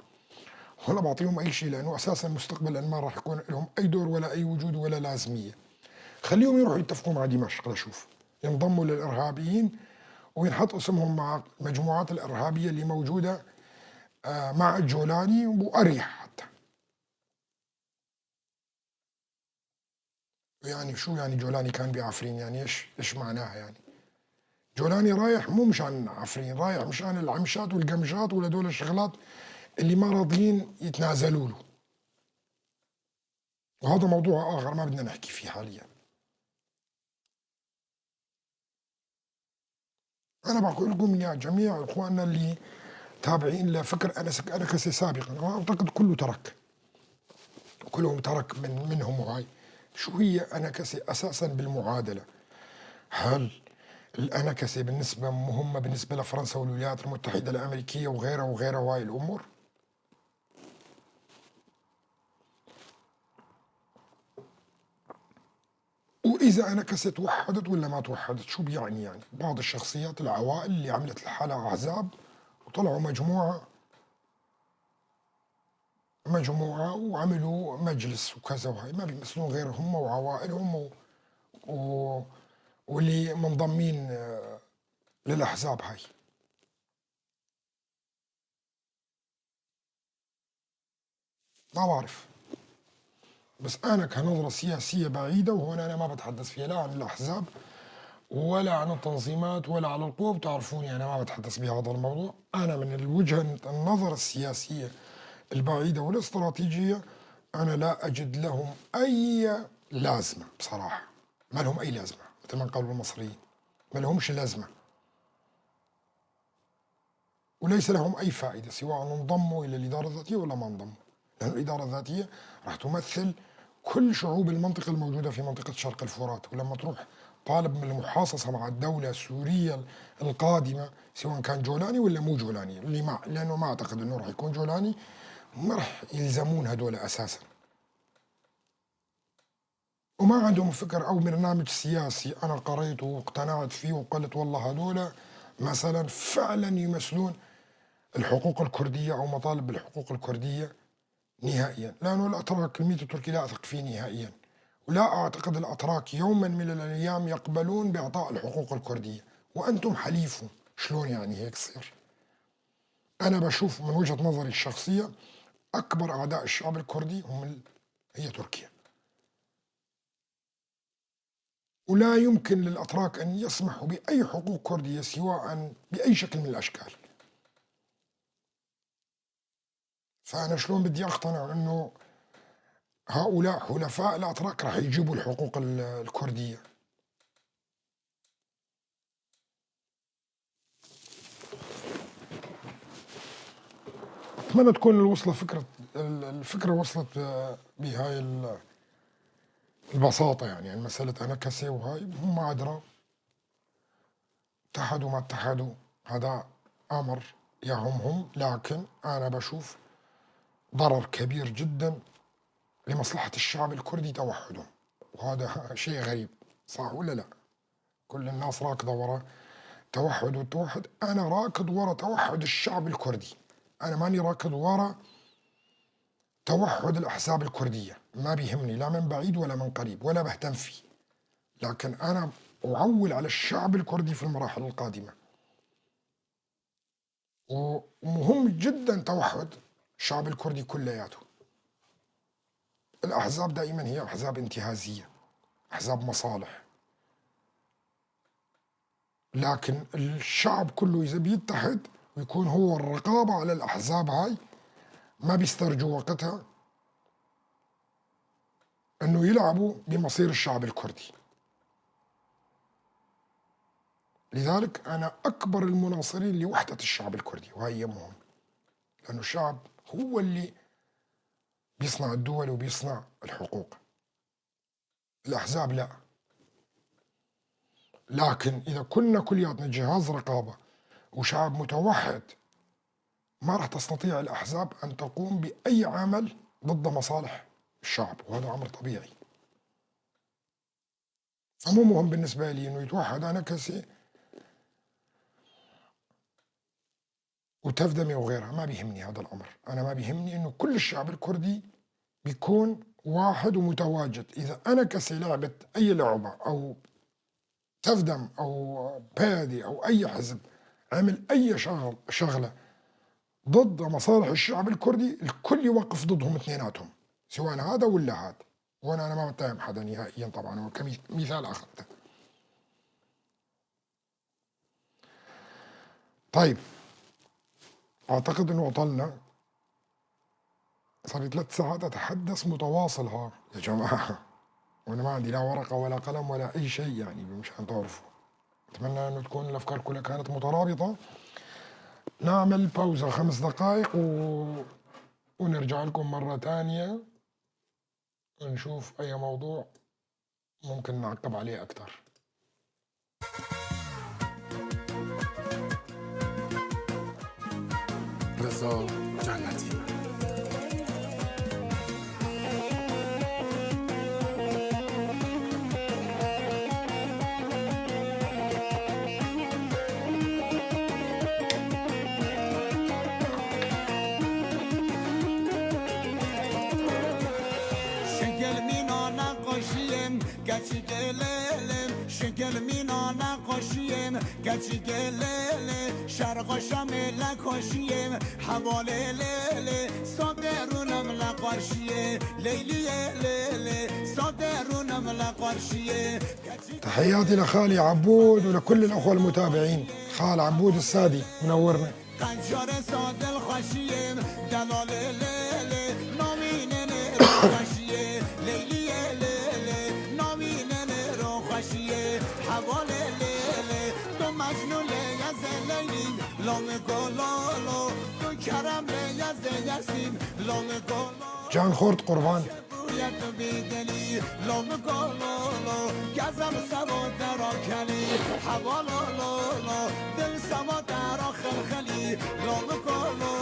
ولا بعطيهم أي شيء، لأنه أساسا مستقبلا ما راح يكون لهم أي دور ولا أي وجود ولا لازمية. خليهم يروحوا يتفقوا مع دمشق لشوف، ينضموا للإرهابيين وينحط اسمهم مع المجموعات الإرهابية اللي موجودة مع الجولاني، وأريح حتى. يعني شو يعني جولاني كان بعفرين؟ يعني إيش معناها يعني؟ جولاني رايح مو مشان عفرين، رايح مشان العمشات والقمشات ولا الشغلات اللي ما راضيين يتنازلوا له. وهذا موضوع آخر ما بدنا نحكي فيه حاليا. أنا بقول لكم يا جميع إخواننا اللي تابعين لفكر أنكسة سابقا، وأعتقد كله ترك، كلهم ترك منهم. وهاي شو هي أنكسة أساسا بالمعادلة؟ هل الأنكسة بالنسبة مهمة بالنسبة لفرنسا والولايات المتحدة الأمريكية وغيرها وغيرها وهاي الأمور؟ وإذا أنكسة توحدت ولا ما توحدت شو بيعني؟ يعني بعض الشخصيات العوائل اللي عملت لحالها أحزاب وطلعوا مجموعة وعملوا مجلس وكذا، وهي ما بيمثلون غير هم وعوائلهم واللي منضمين للأحزاب هاي. ما بعرف، بس أنا كنظرة سياسية بعيدة، وهون أنا ما بتحدث فيها لا عن الأحزاب ولا عن التنظيمات ولا على القوى، بتعرفوني أنا ما بتحدث بهذا الموضوع. أنا من الوجهة النظر السياسية البعيدة والاستراتيجية أنا لا أجد لهم أي لازمة بصراحة، ما لهم أي لازمة، مثل ما قالوا المصريين ما لهمش لازمة، وليس لهم أي فائدة سواء انضموا إلى الإدارة الذاتية ولا ما انضموا، لأن الإدارة الذاتية راح تمثل كل شعوب المنطقة الموجودة في منطقة شرق الفرات، ولما تروح طالب من المحاصصة مع الدولة السورية القادمة سواء كان جولاني ولا مو جولاني، اللي لأنه ما أعتقد أنه راح يكون جولاني، ما رح يلزمون هدول أساسا، وما عندهم فكر أو برنامج سياسي أنا قريته واقتنعت فيه وقلت والله هدول مثلا فعلا يمثلون الحقوق الكردية أو مطالب بالحقوق الكردية نهائيا. لأنه الأتراك الميت التركي لا أثق فيه نهائيا، ولا أعتقد الأتراك يوما من الأيام يقبلون بإعطاء الحقوق الكردية، وأنتم حليفهم. شلون يعني هيك يصير؟ أنا بشوف من وجهة نظري الشخصية أكبر أعداء الشعب الكردي هم هي تركيا، ولا يمكن للأتراك أن يسمحوا بأي حقوق كردية سواء بأي شكل من الأشكال. فأنا شلون بدي أقتنع أنه هؤلاء حلفاء الأتراك راح يجيبوا الحقوق الكردية؟ أتمنى تكون الوصلة فكرة الفكرة وصلت بهاي البساطة. يعني مسألة أنا كسي وهاي هم أدرى، اتحدوا ما اتحدوا هذا أمر يهمهم، لكن أنا بشوف ضرر كبير جدا لمصلحة الشعب الكردي توحدهم، وهذا شيء غريب صح ولا لا؟ كل الناس راكضة وراء توحد والتوحد، أنا راكض وراء توحد الشعب الكردي، أنا ماني راكض وراء توحد الأحزاب الكردية، ما بيهمني لا من بعيد ولا من قريب ولا بهتم فيه، لكن أنا أعول على الشعب الكردي في المراحل القادمة. ومهم جدا توحد الشعب الكردي كلياته. الأحزاب دائما هي أحزاب انتهازية، أحزاب مصالح، لكن الشعب كله إذا بيتحد ويكون هو الرقابة على الأحزاب هاي، ما بيسترجوا وقتها أنه يلعبوا بمصير الشعب الكردي. لذلك أنا أكبر المناصرين لوحدة الشعب الكردي، وهي مهم، لأنه الشعب هو اللي بيصنع الدول وبيصنع الحقوق، الأحزاب لا. لكن إذا كنا كلياتنا جهاز رقابة وشعب متوحد، ما راح تستطيع الأحزاب أن تقوم بأي عمل ضد مصالح الشعب، وهذا أمر طبيعي. فمو مهم بالنسبة لي إنه يتوحد أنا كسي وتفدمي وغيرها، ما بيهمني هذا الأمر. أنا ما بيهمني إنه كل الشعب الكردي بيكون واحد ومتواجد. إذا أنا كسي لعبت أي لعبة أو تفدم أو بادي أو أي حزب عمل أي شغلة ضد مصالح الشعب الكردي، الكل يوقف ضدهم اثنيناتهم، سواء هذا ولا هذا. وأنا أنا ما بتهم حدا نهائيا طبعا، هو كمثال أخذته. طيب أعتقد إنه وصلنا، صار لي 3 ساعات أتحدث متواصل ها يا جماعة، وأنا ما عندي لا ورقة ولا قلم ولا أي شيء، يعني مشان تعرفوا. أتمنى إنه تكون الأفكار كلها كانت مترابطة. نعمل باوزة 5 دقائق ونرجع لكم مرة تانية ونشوف أي موضوع ممكن نعقب عليه أكثر. رضا جنتی. شکل مینا نقاشیم گچی گلیله شرقاشم لکاشیم حواله لیله ساده رونم لقارشیه لیلیه لیله ساده رونم لقارشیه. تحياتي لخالي عبود ولكل الأخوة المتابعين. خال عبود السادي منورنا. قنجار ساده الخشیم دلال لیله نامینه خشیه لیلیه لیله نامینه رو خشیه حواله لیله تو مجنون لیز لیلی لام گلالو تو کرم لیز یسیم لام گلالو جان خورد قربان بیدلی لام گلالو گزم سوا درا کلی حوالالالو دل سوا درا خلخلی لام گلالو.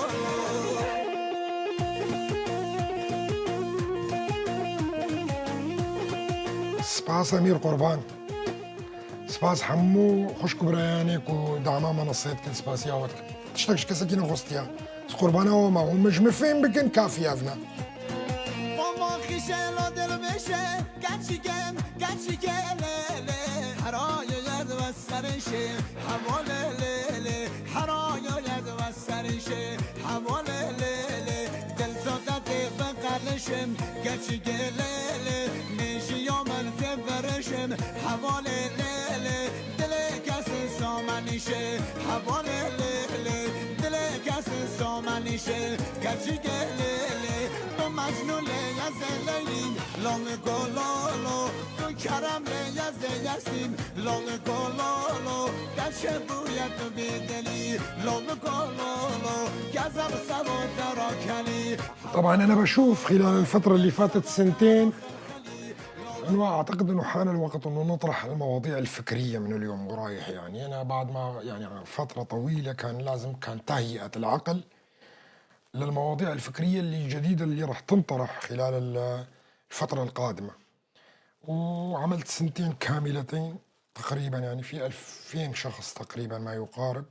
سپاس أمير قربان، سپاس حمو خوشك بريانك ودعما منصتك سپاس يا وتك تشتكش كسكين غوستيا قربانا وما هو مش مفهم بكن كافي أفنا. طبعا أنا بشوف خلال الفترة اللي فاتت سنتين أنه أعتقد أنه حان الوقت أنه نطرح المواضيع الفكرية من اليوم ورايح. يعني أنا بعد ما يعني فترة طويلة كان لازم كان تهيئة العقل للمواضيع الفكرية اللي الجديدة اللي راح تنطرح خلال الفترة القادمة، وعملت سنتين كاملتين تقريبا، يعني في 2000 شخص تقريبا ما يقارب،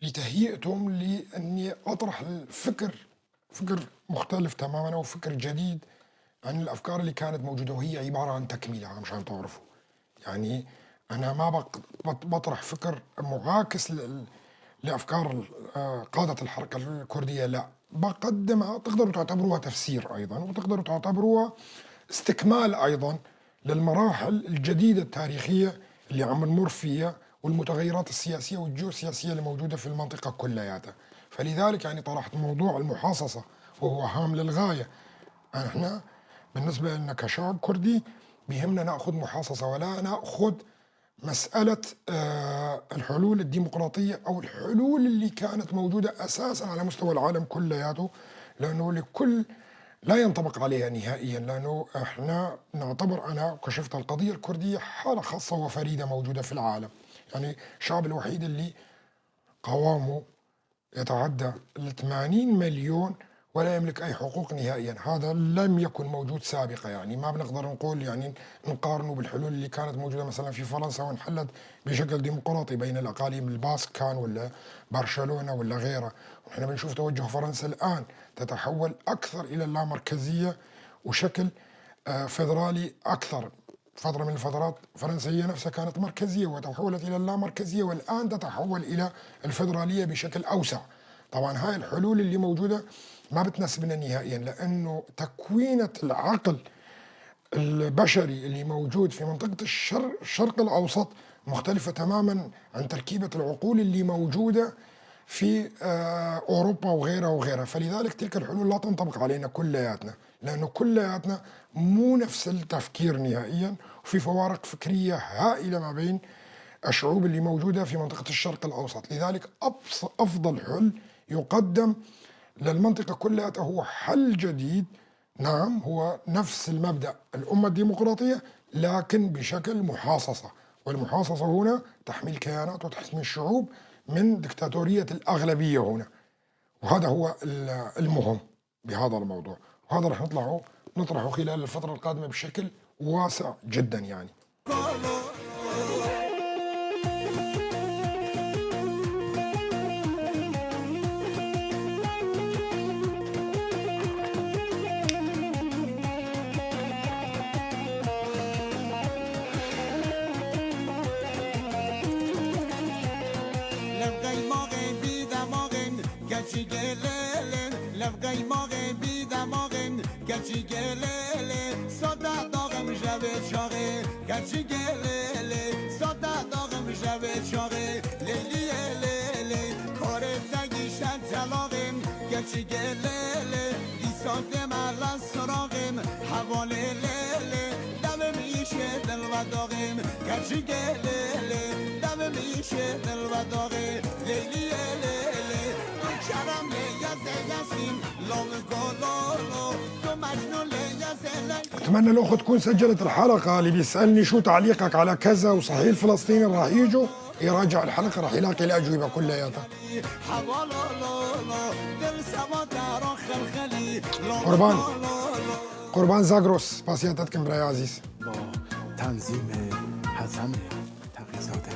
لتهيئتهم لأني أطرح الفكر، فكر مختلف تماما أو فكر جديد عن الأفكار اللي كانت موجودة، وهي عبارة عن تكملة مشان تعرفوا. يعني أنا ما بطرح فكر معاكس لأفكار قادة الحركة الكردية، لا، بقدمها، تقدروا تعتبروها تفسير أيضا، وتقدروا تعتبروها استكمال أيضا للمراحل الجديدة التاريخية اللي عم نمر فيها والمتغيرات السياسية والجيوسياسية اللي موجودة في المنطقة كلياتها. فلذلك يعني طرحت موضوع المحاصصة وهو هام للغاية. احنا بالنسبة لنا كشعب كردي بيهمنا نأخذ محاصصة ولا نأخذ مسألة الحلول الديمقراطية أو الحلول اللي كانت موجودة أساسا على مستوى العالم كلياته، لأنه لكل لا ينطبق عليها نهائيا، لأنه احنا نعتبر، أنا كشفت القضية الكردية حالة خاصة وفريدة موجودة في العالم. يعني الشعب الوحيد اللي قوامه يتعدى ال 80 مليون ولا يملك أي حقوق نهائيا، هذا لم يكن موجود سابقا. يعني ما بنقدر نقول يعني نقارنه بالحلول اللي كانت موجودة مثلا في فرنسا وانحلت بشكل ديمقراطي بين الأقاليم الباسك كان ولا برشلونة ولا غيرها. ونحن بنشوف توجه فرنسا الآن تتحول أكثر إلى اللامركزية وشكل فيدرالي أكثر. فترة من الفترات فرنسا هي نفسها كانت مركزية وتحولت إلى اللامركزية، والآن تتحول إلى الفيدرالية بشكل أوسع. طبعا هاي الحلول اللي موجودة ما بتناسبنا نهائيا، لأنه تكوينة العقل البشري اللي موجود في منطقة الشرق الأوسط مختلفة تماما عن تركيبة العقول اللي موجودة في أوروبا وغيرها وغيرها. فلذلك تلك الحلول لا تنطبق علينا كلياتنا، لأنه كلياتنا مو نفس التفكير نهائيا، وفي فوارق فكرية هائلة ما بين الشعوب اللي موجودة في منطقة الشرق الأوسط. لذلك أفضل حل يقدم للمنطقة كلها هو حل جديد، نعم هو نفس المبدأ الأمة الديمقراطية لكن بشكل محاصصة، والمحاصصة هنا تحميل كيانات وتحمي الشعوب من دكتاتورية الأغلبية هنا، وهذا هو المهم بهذا الموضوع، وهذا رح نطرحه خلال الفترة القادمة بشكل واسع جدا يعني. أتمنى الأخت تكون سجلت الحلقة. اللي بيسألني شو تعليقك على كذا وصحيح الفلسطيني راح يجوا يراجع الحلقة راح يلاقي الأجوبة كلياتها. قربان. قربان زاگرۆس، سپاسیا te dikim birayê ezîz. با تنظیم حسن تقی‌زاده.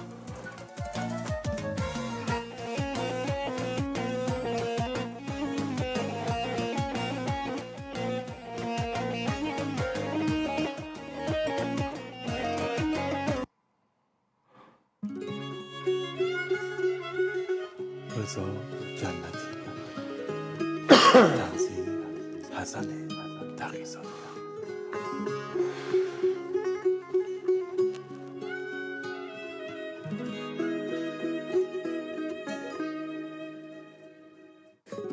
رضا جنتی. تنظیم حسن تقی‌زاده.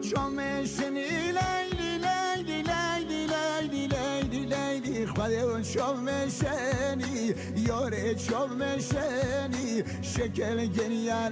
چومشنی لیلی لیلی لیلی لیلی لیلی لیلی خودی چومشنی یاره چومشنی شکل گریه.